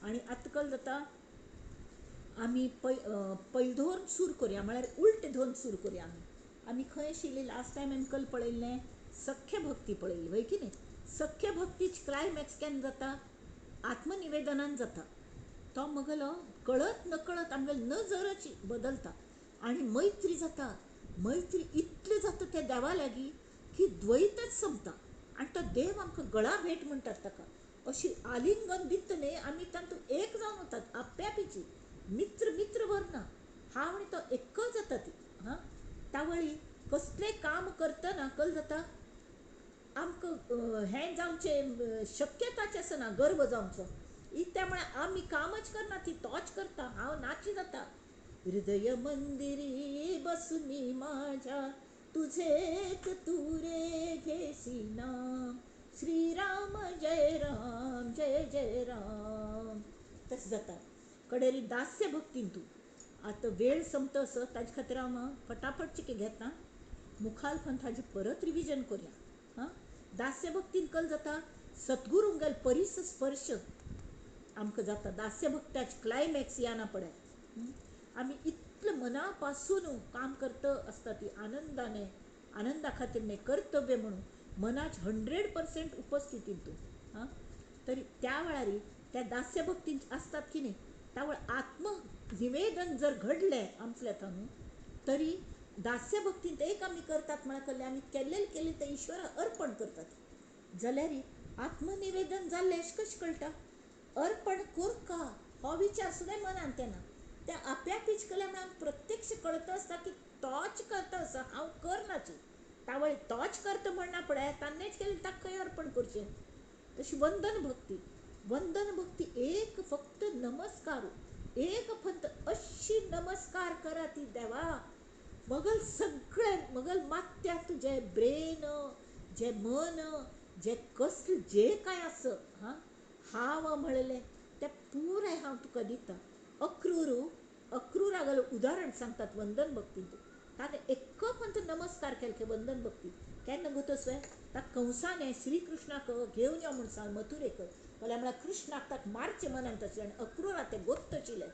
आनी आतां कल जाता आमी पयल धरून सुरू करया, म्हळ्यार उल्ट धरून सुरू करया. आमी आमी खंय आशिल्ली लास्ट टायम आमी कल पळयल्लें सख्य भक्ती पळयली वय की न्ही. सख्य भक्तीच क्लायमॅक्स केन्ना जाता, आत्मनिवेदनान जाता. तो मगलो कळत नकळत आमगेलो नजरच बदलता आनी मैत्री जाता. मैत्री इतली जाता त्या देवा लागीं की द्वैतच सोंपता आनी तो देव आमकां गळा भेट म्हणटात ताका, अशी आलिंगन दिता न्ही आमी तातूंत एक जावन वतात आप्यापिची मित्र मित्र भरना हांव आनी तो एकच जाता ती. हां तावळी कसलें काम करतना कल जाता आमकां हें जावचें शक्यताच आसना गर्व जावचो त्या मुळे आमी कामच करना ती तोच करता हांव नाची जाता. हृदय मंदिरी बसुनी माझ्या तुझेच तू रे घेसी नाम, श्रीराम जय राम जय जय राम. तशें जाता कडेरी दास्य भक्तीन तूं. आतां वेळ सोंपता असो ताजे खातीर हांव फटाफट चिके घेता मुखाल पंथाचें परत रिविजन करया. हां दास्य भक्तीन कल जाता सद्गुरूंगेल परीस स्पर्श आमकां जाता. दास्य भक्त्याचे क्लायमॅक्स याना पडे आमी इतलें मना पासून काम करता आसता ती आनंदाने, आनंदा खातीर न्हय कर्तव्य म्हणून मनाच 100% उपस्थितीन तूं. हां तरी त्या वेळार त्या दास्य भक्तीन आसतात की न्ही त्या वेळार आत्मनिवेदन जर घडलें आमच्या न्हू तरी दास्य भक्तीन एक आमी करतात म्हळ्यार कल्लें आमी केल्लें केलें तें ईश्वराक अर्पण करतात. जाल्यार आत्मनिवेदन जाल्लें अशें कशें कळटा, अर्पण करका हो विचार सुद्दां मनान येना. त्या आप्यापीच केल्या म्हळ्यार प्रत्यक्ष कळता आसता की तोच करता आसा हांव करनाची. तावळ तोच करता म्हणना पळय तान्नेच केलें ताका खंय अर्पण करचें. तशी वंदन भक्ती, वंदन भक्ती एक फक्त नमस्कार, एक फक्त अशी नमस्कार करा ती देवा मगल सगळें मगल मात्या तुजें ब्रेन जें मन जें कसलें जें कांय आसा हां हांव म्हणलें तें पुराय हांव तुका दिता. अक्रूर अक्रूरागेलें उदाहरण सांगतात वंदन भक्तींत. ताणें एक पंत नमस्कार केले वंदन भक्ती केन्ना गोतसवे ताका कंसाने श्रीकृष्णाक घेवन यो म्हूण सांग मथुरेक जाल्यार म्हळ्यार कृष्णाक ताका मारचें मनांत आशिल्लें आनी अक्रूरा तें गोत्त आशिल्लें.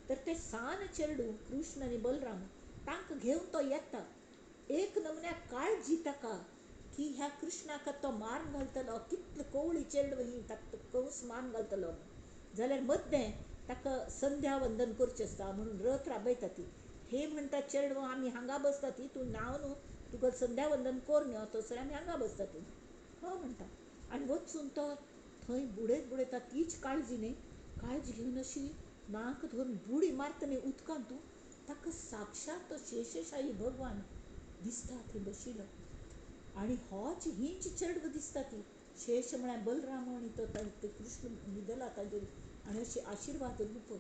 तर ते सान चेडूं कृष्ण आनी बलराम तांकां घेवन तो येता. एक नमुन्याक काळजी ताका की ह्या कृष्णाक तो मारून घालतलो, कितले कोवळी चेडूं ही ताका कंस मारून घालतलो. जाल्यार मद्दें ताका संध्या वंदन करचें आसता म्हणून रथ राबयता ती. हे म्हणटा चेडवां आमी हांगा बसता ती तूं न्हांव न्हू तुका संध्या वंदन कर न्हय थंयसर आमी हांगा बसता ती हो म्हणटा. आनी वचून तो थंय बुडयत बुडयता तीच काळजी न्ही काळजी घेवन अशी नाक धरून बुडी मारता न्ही उदकांत तूं ताका साक्षात तो शेषशाही भगवान दिसता थंय बशिल्लो. आनी होच हीच चेडवां दिसता ती शेष म्हळ्यार बलराम आनी तो कृष्ण न्हिदला ताजेर आनी अशे आशिर्वाद रूप.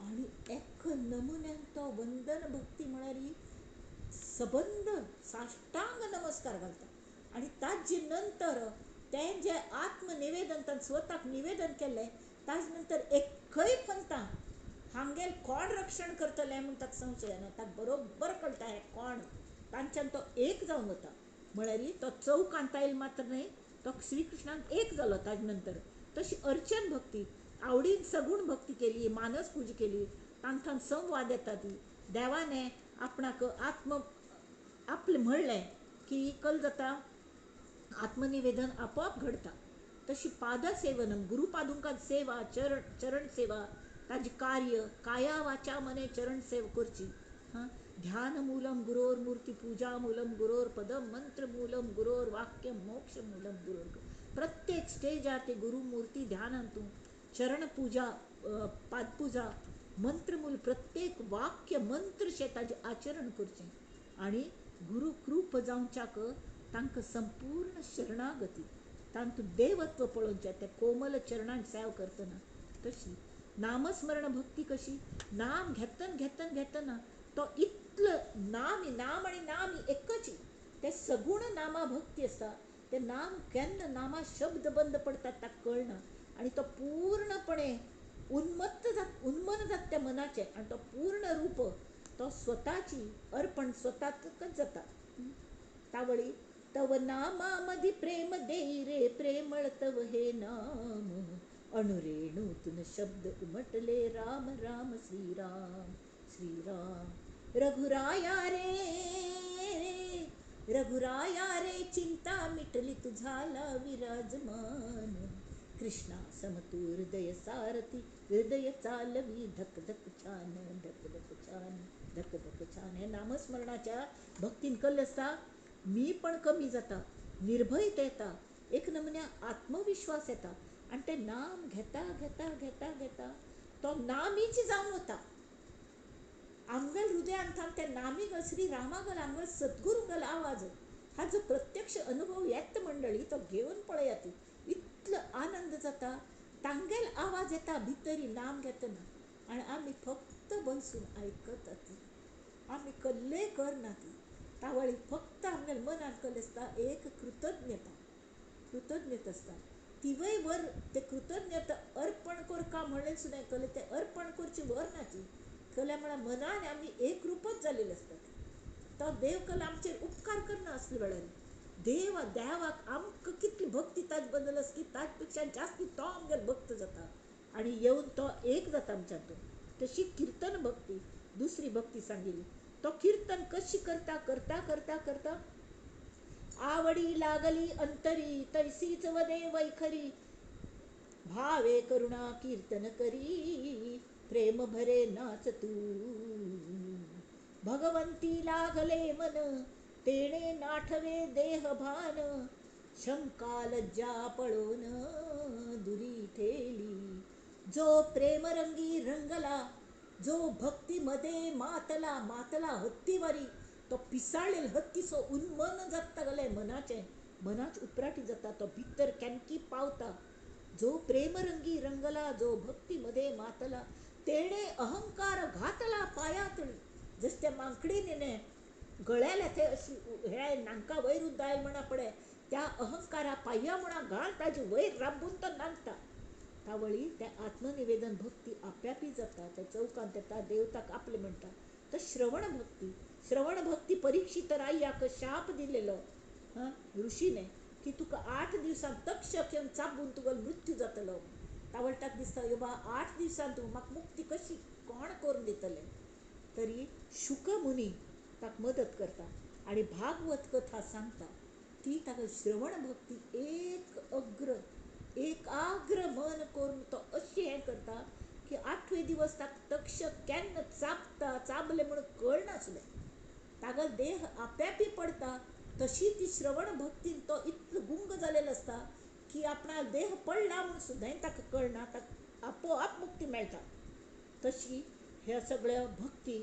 आनी एक नमुन्यान तो वंदन भक्ती म्हळ्यार सबंद साष्टांग नमस्कार घालता. आनी ताजे नंतर तें जें आत्मनिवेदन ताणें स्वताक निवेदन केल्लें ताजे नंतर एकय पंथा हांगेल कोण रक्षण करतलें म्हूण ताका संशय येना. ताका बरोबर कळटा हें कोण तांच्यान तो एक जावन वता. म्हळ्यार तो चौकांत आयल मात्र न्हय तो श्रीकृष्णान एक जालो ताजे नंतर. तशी अर्चन भक्ती आवडीन सगूण भक्ती केली, मानस पूजा केली, तांकां संवाद येता ती देवाने आपणाक आत्म आपलें म्हणलें की कल जाता आत्मनिवेदन आपोआप घडता. तशी पादसेवनम गुरुपादुकां सेवा चरण चरण सेवा ताजी कार्य काया वाचा मने चरण सेवा करची. हां, ध्यानमूलम गुरोर्मूर्ती, पूजामूलम गुरोर्पदम, मंत्रमूलम गुरोर्वाक्यम, मोक्षमूलम गुरोर्. प्रत्येक स्टेजार ते गुरुमूर्ती ध्यानान तूं चरणपूजा, पादपूजा, मंत्रमूल, प्रत्येक वाक्य मंत्रशें ताजें आचरण करचें आनी गुरू कृप जावच्याक तांकां संपूर्ण शरणागती, तांतूं देवत्व पळोवचें, त्या कोमल चरणान सेव करतना. तशी नामस्मरण भक्ती कशी, नाम घेतना घेतना घेतना तो इतलो नाम नाम आनी नाम एकच, ते सगुण नामा भक्ती आसता. ते नाम केन्ना नामा शब्द बंद पडतात ताका कळना आनी तो पूर्णपणे उन्मत्त जात, उन्मन जाता त्या मनाचें आनी तो पूर्ण रूप तो स्वताची अर्पण स्वताकच जाता. तावळी तव नामा मदी प्रेम देई रे प्रेमळ तव हे नाम, अणुरेणूतून शब्द उमटले राम राम श्रीराम श्रीराम. रघुराया रे रघुराया रे चिंता मिटली तुझाला विराजमान, कृष्णा समतू हृदय सारथी हृदय चालवी धक धक छान धक धक छान धक धक छान. हे नामस्मरणाच्या भक्तीन कल्ल आसता मी पण कमी जाता, निर्भयता येता, एक नमुन्या आत्मविश्वास येता आनी तें नाम घेता घेता घेता घेता तो नामीच जावन वता. आमगेल हृदयान थावन त्या नामी श्री रामागल आमगेल सद्गुरुगल आवाज हा जो प्रत्यक्ष अनुभव येता मंडळी तो घेवन पळयात, इतलो आनंद जाता. तांगेल आवाज येता भितरी नाम घेतना आनी आमी फक्त बसून आयकतात, आमी कल्ले करनात. तावळी फक्त आमगेल मनान कल्ले आसता एक कृतज्ञता, कृतज्ञता आसता. तिवय वर ते कृतज्ञता अर्पण करका म्हणलें सुद्दां कल्ले तें अर्पण करची वर नाची कल्या म्हळ्यार मनान आमी एकरूपच जाल्ले आसतात. तो देव कला आमचेर उपकार करना असले वेळार देव देवाक आमकां कितली भक्ती ताज बद्दल आसली ताज पेक्षा जास्ती तो आमगेलो भक्त जाता आनी येवन तो एक जाता आमच्यांतून. तशी किर्तन भक्ती दुसरी भक्ती सांगिल्ली. तो किर्तन कशी करता करता करता करता आवडी लागली अंतरी तैसीच वदे वैखरी, भावे करुणा कीर्तन करी प्रेम भरे नाच तू. भगवंती लागले मन तेणे नाठवे देह भान, शंका लज्जा पळोवन दुरी ठेली. जो प्रेमरंगी रंगला जो भक्तीमध्ये मातला मातला हत्तीवारी, तो पिसाळेल हत्तीसो उन्मन जाता गेले मनाचें, मनाच उपराटी जाता, तो भितर कॅनकी पावता. जो प्रेमरंगी रंगला जो भक्तीमध्ये मातला तेणे अहंकार घातला पायातळी. जस त्या मांकडीने गळ्याला ते अशी हे नांका वयर उद्दायल म्हणा पडे त्या अहंकारा पाया म्हणा घाल ताजे वयर राबून तो नांगता. तावळी त्या आत्मनिवेदन भक्ती आप्यापी जाता. त्या चौकांत येता देवताक आपले म्हणटा. तर श्रवण भक्ती, श्रवण भक्ती परीक्षित रायाक शाप दिलेलो हां ऋषीने की तुका 8 दिवसांत तक्षक येवन चाबून तुका मृत्यू जातलो. तावळटाक दिसता यो बा 8 दिवसांत तूं म्हाका मुक्ती कशी कोण करून दितले. तरी शुकमुनी ताका मदत करता आनी भागवत कथा सांगता. ती ताका श्रवण भक्ती एक अग्र एकाग्र मन करून तो अशें हें करता की 8वे दिवस ताका तक्षक केन्ना चाबता चाबले म्हणून कळनासलें. तागेलो देह आप्यापी पडता. तशी ती श्रवण भक्तीन तो इतलो गुंग जालेलो आसता की आपणा देह पडला म्हणून सुद्दां ताका कळना, ताका आपोआप मुक्ती मेळटा. तशी ह्या सगळ्या भक्ती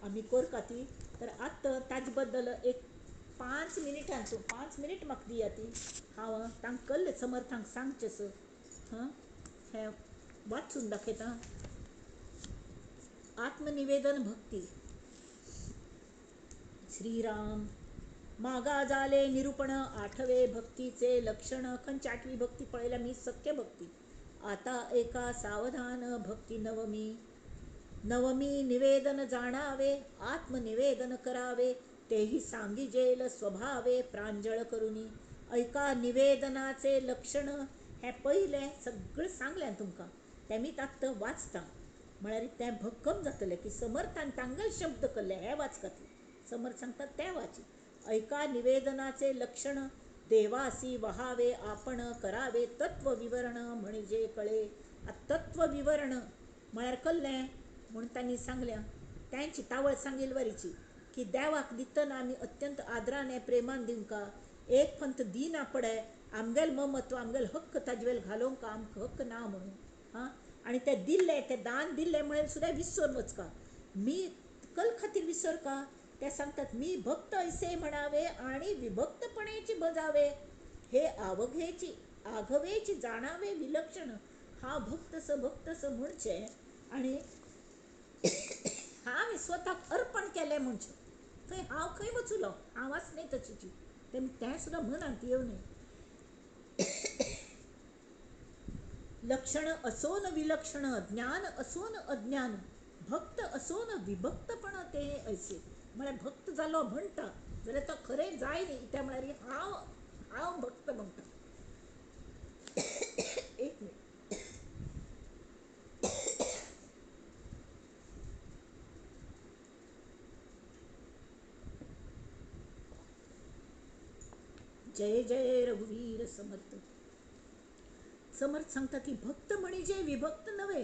आमी करता ती. तर आतां ताजे बद्दल एक 5 मिनटांचो 5 मिनीट म्हाका दिया ती हांव तांकां कल्ले समर्थांक सांगचें सर. हां हें वाचून दाखयता. आत्मनिवेदन भक्ती. श्रीराम मागा जाले निरूपण 8वे भक्तीचे लक्षण. खंयची 8वी भक्ती पळयल्या मी सख्य भक्ती. आता एका सावधान भक्ती नवमी. नवमी निवेदन जाणावे आत्मनिवेदन करावे तेही सांगिजेल स्वभावे प्रांजळ करुनी. ऐका निवेदनाचे लक्षण हें पयलें सगळें सांगलें तुमकां तें मी आत्तां वाचता म्हळ्यार तें भक्कम जातलें की समर्थान तांगेले शब्द केल्ले हें वाचकात. समर्थ सांगता तें वाची. ऐका निवेदनाचे लक्षण देवासी वहावे आपण करावे तत्व विवरण म्हणजे कळे. तत्व विवरण म्हळ्यार कल्लें म्हूण तांणी सांगलें तांची तावळ सांगील वरीची की देवाक दितना आमी अत्यंत आदरान प्रेमान दिवंका. एक पंथ दिना पडे आमगेल ममत्व आमगेल हक्क ताजे वेल घालोवंक आमकां हक्क ना म्हणून. हां, आनी ते दिल्ले ते दान दिल्ले म्हळ्यार सुद्दां विसर वचका. मी कल खातीर विसर का? ते सांगतात मी भक्त ऐसे म्हणावे आणि विभक्तपणेची बजावे, हे आवघेची आघवेची जाणावे विलक्षण. हांव भक्त स भक्त स म्हणचें आनी हांवें स्वताक अर्पण केलें म्हणचें. थंय हांव खंय वचुलो, हांव आस न्ही तशीची तें सुद्दां मनांत येवं. लक्षण असो न विलक्षण, ज्ञान असो न अज्ञान, भक्त असो न विभक्तपण ते ऐसे. म्हळ्यार भक्त जालो म्हणटा जाल्यार तो खरें जाय न्ही, त्या म्हळ्यार हांव हांव भक्त म्हणटा. एक मिनिट. जय जय रघुवीर समर्थ. समर्थ सांगता की भक्त म्हणजे विभक्त नव्हे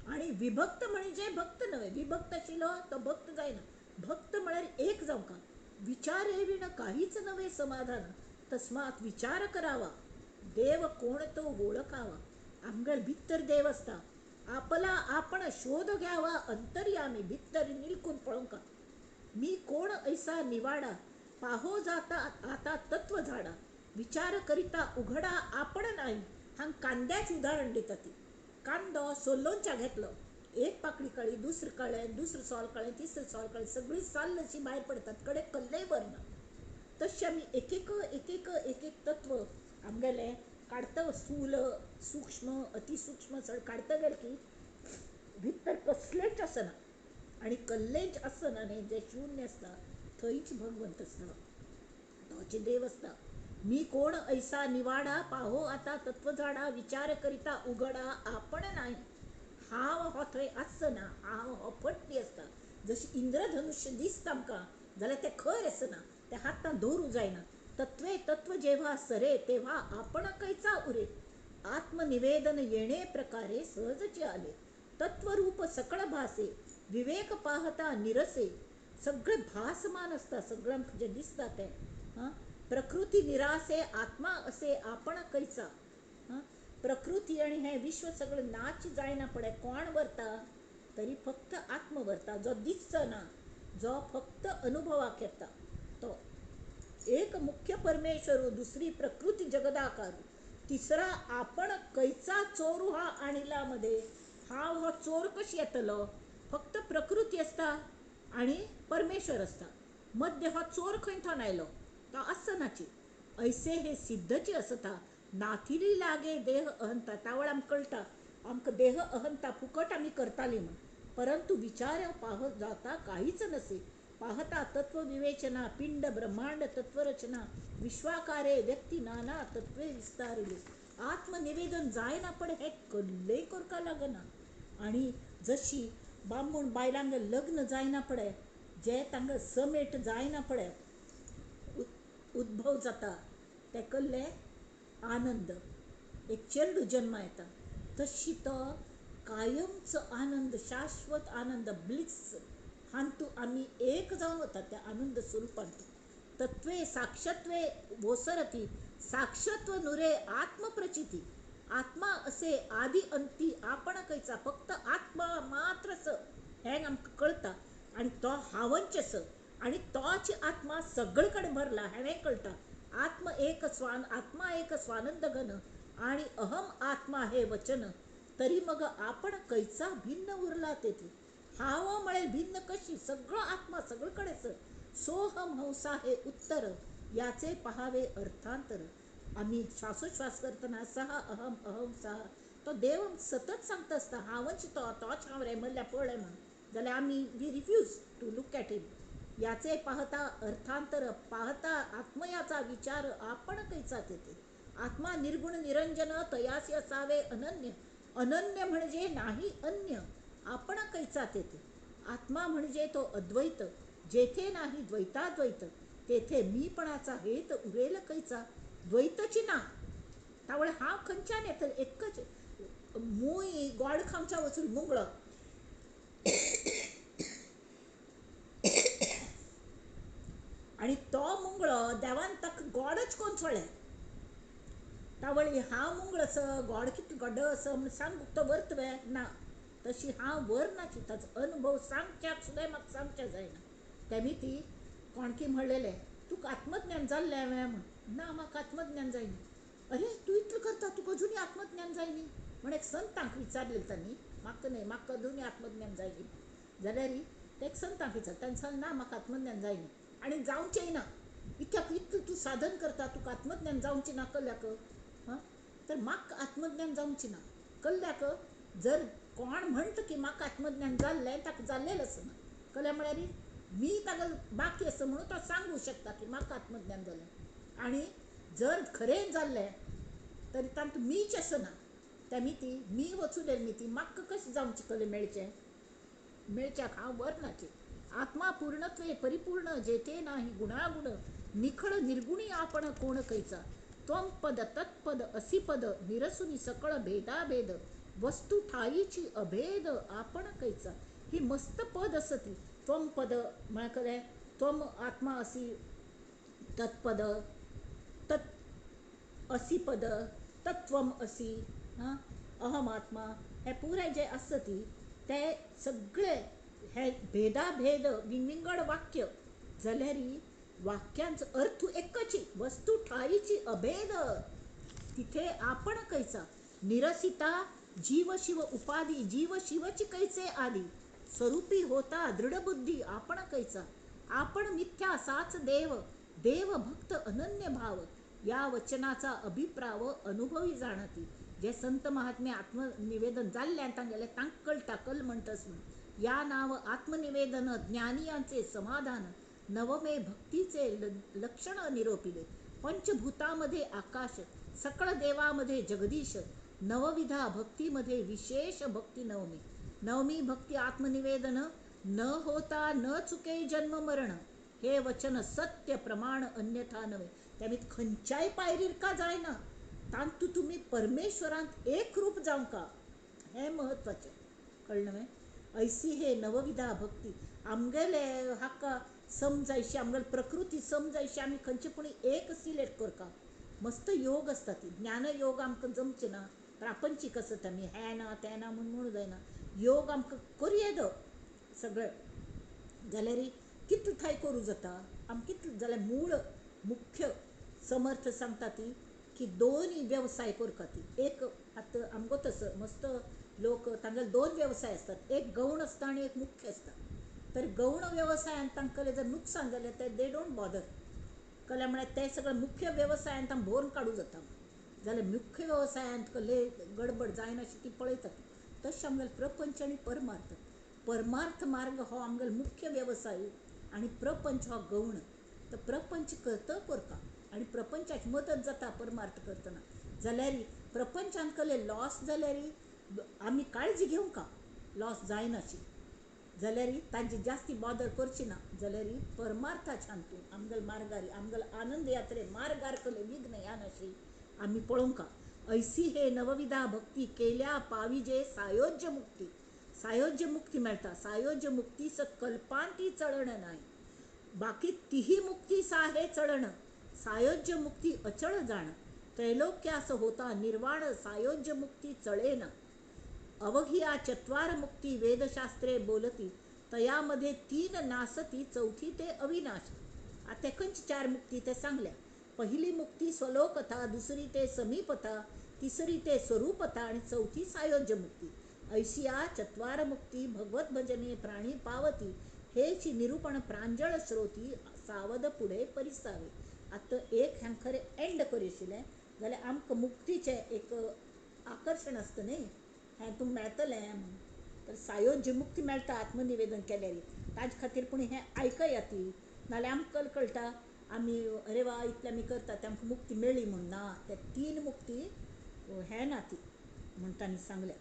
आणि विभक्त म्हणजे भक्त नव्हे. विभक्त आशिल्लो तो भक्त जायना. भक्त म्हळ्यार एक जावंका. विचार विण काहीच नव्हे समाधान, तस्मात विचार करावा देव कोण तो ओळखावा. आमगेल भितर देव आसता, आपला आपण शोध घ्यावा अंतर्यामी भितर निलकून पळोवंका. मी कोण ऐसा निवाडा, पाहो जाता आता तत्व झाडा, विचार करिता उघडा आपण नाही. हांगा कांद्याच उदाहरण दिता ती. कांदो सोलोवच्या घेतलो, एक पाकळी कळ्ळी, दुसरें कळ्ळें, दुसरें सोल कळ्ळें, तिसरें सोल कळ्ळें, सगळी साल अशी भायर पडतात, कडेक कल्लेय भरना. तशें आमी एक एक एक एक एक एक तत्व आमगेलें काडता, स्थूल सूक्ष्म अतिसूक्ष्म सगळें काडता गेलें की भितर कसलेंच आसना आनी कल्लेंच आसना न्ही, जें शून्य आसता थंयच भगवंत आसता, तोच देव आसता. मी कोण ऐसा निवाडा, पाहो आता तत्वझाडा, विचार करिता उघडा आपण नाही. हांव हो थंय आसना, हांव हो फट्टी आसता. जशी इंद्रधनुष्य दिसता आमकां जाल्यार तें खर आसना, तें हातान दवरूंक जायना. तत्वे तत्व जेव्हा सरे तेव्हा आपण कैचा उरे, आत्मनिवेदन येणे प्रकारे सहजचे आले. तत्वरूप सकळ भासे, विवेक पाहता निरसे. सगळें भासमान आसता, सगळें आमकां जें दिसता तें. हां, प्रकृती निरासे आत्मा असे आपण कैचा. हां, प्रकृती आनी हें विश्व सगळें नाच जायना पडे. कोण व्हरता तरी फक्त आत्म व्हरता, जो दिसचो ना, जो फक्त अनुभवाक येता तो. एक मुख्य परमेश्वरू, दुसरी प्रकृती जगदाकारू, तिसरा आपण कैचा चोरू हा आणिला मध्ये. हांव हो चोर कशी येतलो? फक्त प्रकृती आसता आनी परमेश्वर आसता, मध्य हो चोर खंय थोन आयलो? तो आसनाची. ऐसे हे सिद्धची आसता, नाथिली लागे देह अहंता. तावळ आमकां कळटा आमकां देह अहंता फुकट आमी करताली म्हण. परंतु विचार पाह जाता काहीच नसे, पाहता तत्व विवेचना, पिंड ब्रह्मांड तत्वरचना, विश्वाकारे व्यक्ती नाना तत्वे विस्तारले. आत्मनिवेदन जायना पण हें कल्लेय करपाक लागना. आनी जशी बामण बायलांक लग्न जायना पडे, जे तांकां समेट जायना पडे, उद्भव जाता ते कल्ले आनंद, एक चेडूं जन्मा येता, तशी तो कायमचो आनंद, शाश्वत आनंद, ब्लिस हांतू आमी एक जावन वता त्या आनंद स्वरुपांत. तत्वे साक्षत्वे वोसरती, साक्षत्व नुरे आत्मप्रचिती. आत्मा असे आदी अंती आपण कैचा. फक्त आत्मा मात्र स हें आमकां कळटा आनी तो हांवच स आनी तोच आत्मा सगळे कडेन भरला हें कळटा. आत्म एक स्वान, आत्मा एक स्वानंद घन आणि अहम आत्मा हे वचन, तरी मग आपण कैचा भिन्न उरला तेथे. हांव म्हळें भिन्न कशी? सगळो आत्मा सगळे कडेच. सोहम हंसा हे उत्तर, याचे पहावे अर्थांतर. आमी श्वासोश्वास करतना सहा अहम अहम सहा, तो देव सतत सांगता आसता हांवच तो, तोच हांव रे म्हणल्यार पळय म्हण, जाल्यार आमी we refuse to look at him. याचे पाहता अर्थांतर, पाहता आत्मयाचा विचार आपण कैचा तेथे. आत्मा निर्गुण निरंजन, तयासी असावे अनन्य. अनन्य म्हणजे नाही अन्य, आपण कैचा तेथे. आत्मा म्हणजे तो अद्वैत, जेथे नाही द्वैताद्वैत, तेथे मीपणाचा हेत उरेल कैचा. द्वैतची ना, तावळ हांव खंयच्यान येतलें? एकच मूय गोड खावच्या वचून मुंगळो आनी तो मुंगळो देवान ताका गोडच कोन्न सोडलें. तावळी हांव मुंगळो आसा, गोड कितलो गोडो आसा म्हूण सांगूंक तो व्हरत वे ना, तशी हांव व्हरनाची. ताचो अनुभव सांगच्याक सुद्दां म्हाका सांगचें जायना. तेमी ती कोणकी म्हणलेलें, तुका आत्मज्ञान जाल्लें हांवें म्हूण. ना, म्हाका आत्मज्ञान जायना. अरे तूं इतलें करता, तुका अजुनूय आत्मज्ञान जायनी म्हण एक संतांक विचारलें तांणी. म्हाका न्हय, म्हाका अजुनूय आत्मज्ञान जायनी जाल्यार ते एक संतांक विचार, तांणी सांगलें ना, म्हाका आत्मज्ञान जायनी आनी जावचेंय ना. इत्याक इतलें तूं साधन करता, तुका आत्मज्ञान जावचें ना कल्याक? हां, तर म्हाका आत्मज्ञान जावचें ना कल्याक. जर कोण म्हणटा की म्हाका आत्मज्ञान जाल्लें, ताका जाल्लेलें आसना. कल्या म्हळ्यार मी ताका बाकी आसा म्हणून तो सांगूं शकता की म्हाका आत्मज्ञान जालें. आनी जर खरें जाल्लें तरी तांतूं मीच आसना. तेमी ती मी वचूं मी ती म्हाका कशें जावचें कलें मेळचें मेळच्याक हांव व्हरनाची. आत्मा पूर्णत्वे परिपूर्ण जेथे नाही गुणागुण निखळ निर्गुणी आपण कोण कैचा. त्वं पद तत्पद असिपद निरसुनी सकळ भेदाभेद वस्तू ठाईची अभेद आपण कैचा. ही मस्त पद आसा ती. त्वं पद म्हळ्यार कलें त्वम आत्मा असी, तत्पद तत् असिपद तत्वम असी, हां अहम आत्मा, हे पुराय जे आसा ती ते सगळे हे भेदाभेद विंगविंगड वाक्य जाल्यार वाक्यांचो अर्थ एकची, वस्तू ठाईची अभेद तिथे आपण कैचा. निरसिता जीव शिव उपाधी जीव शिवची कैचे आदी स्वरूपी होता दृढबुद्धी आपण कैचा. आपण मिथ्या साच देव देव भक्त अनन्य भाव या वचनाचा अभिप्राव अनुभवी जाणती. जे संत महात्मे आत्मनिवेदन जाल्ल्यान तांगेलें तांकां कळटा कल म्हणटस म्हूण. या नाव आत्मनिवेदन ज्ञानियांचे समाधान नवमे भक्तीचे लक्षण निरोपिले. पंचभूतामध्ये आकाश सकळ देवामध्ये जगदीश नवविधा भक्तीमध्ये विशेष भक्ती नवमी. नवमी भक्ती आत्मनिवेदन न होता न चुके जन्म मरण हे वचन सत्य प्रमाण अन्यथा नव्हे. त्यामुळे खंयच्याय पायरीर का जायना तांतू तुमी परमेश्वरांत एक रूप जावंका हें म्हत्वाचें. कळ्ळें न्हय? ऐसी हे नवविधा भक्ती आमगेले हाका समजायशी आमगेले प्रकृती समजायशी आमी खंयचे पूण एक सिलेक्ट करता. मस्त योग आसता ती ज्ञानयोग आमकां जमचें ना, प्रापंचीक आसता आमी, हें ना तें ना म्हूण म्हणूं जायना. योग आमकां करूं येता सगळें जाल्यार कितलें थंय करूं जाता आमकां कितलें जाल्यार मूळ मुख्य समर्थ सांगता ती की दोनूय वेवसाय करता ती. एक आतां आमगो तसो मस्त लोक तांगेले दोन वेवसाय आसतात, एक गौण आसता आनी एक मुख्य आसता. तर गौण वेवसायान तांकां जर नुकसान जालें तर they don't bother. कल्या म्हळ्यार ते सगळें मुख्य वेवसायान तांकां भरून काडूं जाता. जाल्यार मुख्य वेवसायांत कसले गडबड जायना अशी ती पळयतात. तशें आमगेलें प्रपंच आनी परमार्थ. परमार्थ मार्ग हो आमगेलो मुख्य वेवसाय आनी प्रपंच हो गौण. तर प्रपंच करता करता आनी प्रपंचाची मदत जाता परमार्थ करतना. जाल्यार प्रपंचांत कसले लॉस जाल्यार आमी काळजी घेवंका लॉस जायनाशी. जाल्यार तांची जास्ती बॉदर करची ना. जाल्यार परमार्थाच्या हातून आमगेले मार्गार आमगेले आनंद यात्रे मार्गार कसले विघ्न येनाशी आमी पळोवंका. ऐसी हे नवविधा भक्ती केल्या पाविजे सायोज्य मुक्ती. सायोज्य मुक्ती मेळटा. सायोज्य मुक्ती स कल्पांती चळण नाही, बाकी तीही मुक्ती सा हे चळण. सायोज्य मुक्ती अचळ जाण त्रैलोक्यास होता निर्वाण सायोज्य मुक्ती चळेना. अवघिया चत्वार मुक्ती वेदशास्त्रे बोलती तयामध्ये तीन नासती चौथी ते अविनाश. आता खंयची चार मुक्ती ते सांगल्या. पहिली मुक्ती स्वलोकथा, दुसरी ते समीपथा, तिसरी ते स्वरूपथा आणि चौथी सायोज्य मुक्ती. ऐशिया चत्वार मुक्ती भगवत भजने प्राणी पावती हेची निरूपण प्रांजळ श्रोती सावध पुढे परिसावे. आतां एक हांगा खरें एंड करी आशिल्लें जाल्यार आमकां मुक्तीचें एक आकर्शण आसता न्ही, हें तुमकां मेळटलें म्हूण. तर सायोज्य मुक्ती मेळटा आत्मनिवेदन केल्यार. ताजे खातीर पूण हें आयकया ती, नाल्यार आमकां कळटा आमी अरे वा इतलें आमी करता ते आमकां मुक्ती मेळ्ळी म्हूण. ना, ते तीन मुक्ती हें ना ती म्हूण तांणी सांगलें,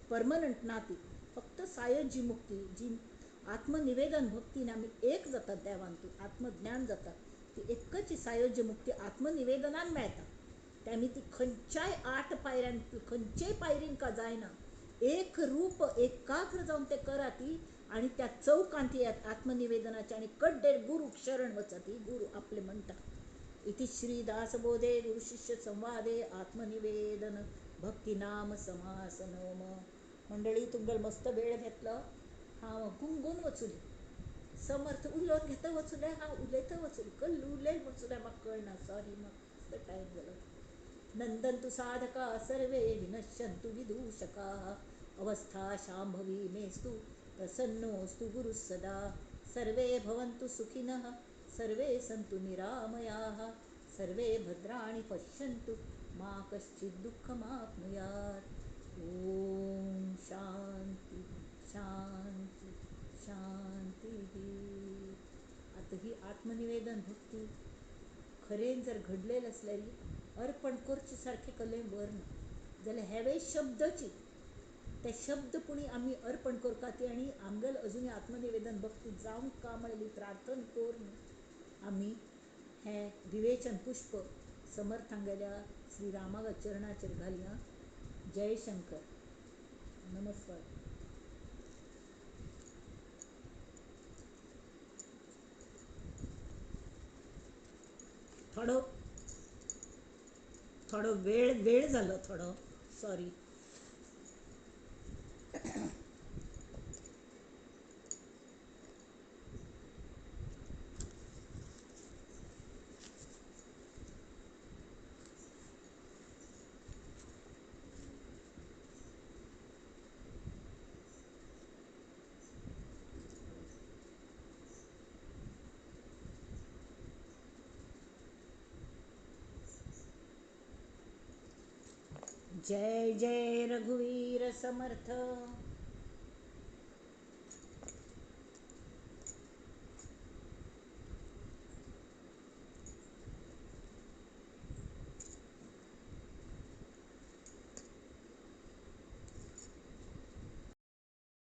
परमनंट ना ती. फक्त सायोजी मुक्ती जी आत्मनिवेदन भक्तीन आमी एक जाता देवान, तूं आत्मज्ञान जाता, ती एकच सायोज्य मुक्ती आत्मनिवेदनान मेळटा. ते आमी ती खंयच्याय आठ पायऱ्यान खंयचेय पायरीन का जायना, एक रूप एकाग्र जावन ते करा ती आनी त्या चौकांत येयात आत्मनिवेदनाचे आनी कड्डेर गुरूक शरण वचात. ही गुरू आपले म्हणटा. इति श्री दासबोधे गुरुशिष्य संवादे आत्मनिवेदन भक्तिनाम समासनोम. मंडळी तुमगेलो मस्त वेळ घेतलो, हांव गुंगून वचुलें, समर्थ उलोवन घेता वचुलें, हांव उलयता वचुलें, कल्ल उलयत वचुलें, म्हाका कळना, सॉरी, म्हाका टायम जालो. नंदन्तु साधका सर्वे विनश्यन्तु विदूषकाः अवस्था शांभवी मेस्तु प्रसन्नोऽस्तु गुरुः सदा. सर्वे भवन्तु सुखिनः सर्वे सन्तु निरामयाः सर्वे भद्राणि पश्यन्तु मा कश्चित् दुःखमाप्नुयात्. ओम शांती शांती शांती. आतां ही आत्मनिवेदन भक्ती खरें जर घडलेलें आसल्यार अर्पण करचे सारकें कलें बर ना जाल्यार हेवे शब्दची ते शब्द पुणी आमी अर्पण करता ती आनी आमगेल अजुनूय आत्मनिवेदन भक्ती जावंक का म्हणली प्रार्थना करून आमी हें विवेचन पुष्प समर्थांगेल्या श्री रामाच्या चरणाचेर घालया. जय शंकर. नमस्कार. थोडो थोडो वेळ वेळ जालो थोडो, सॉरी. जय जय रघुवीर समर्थ.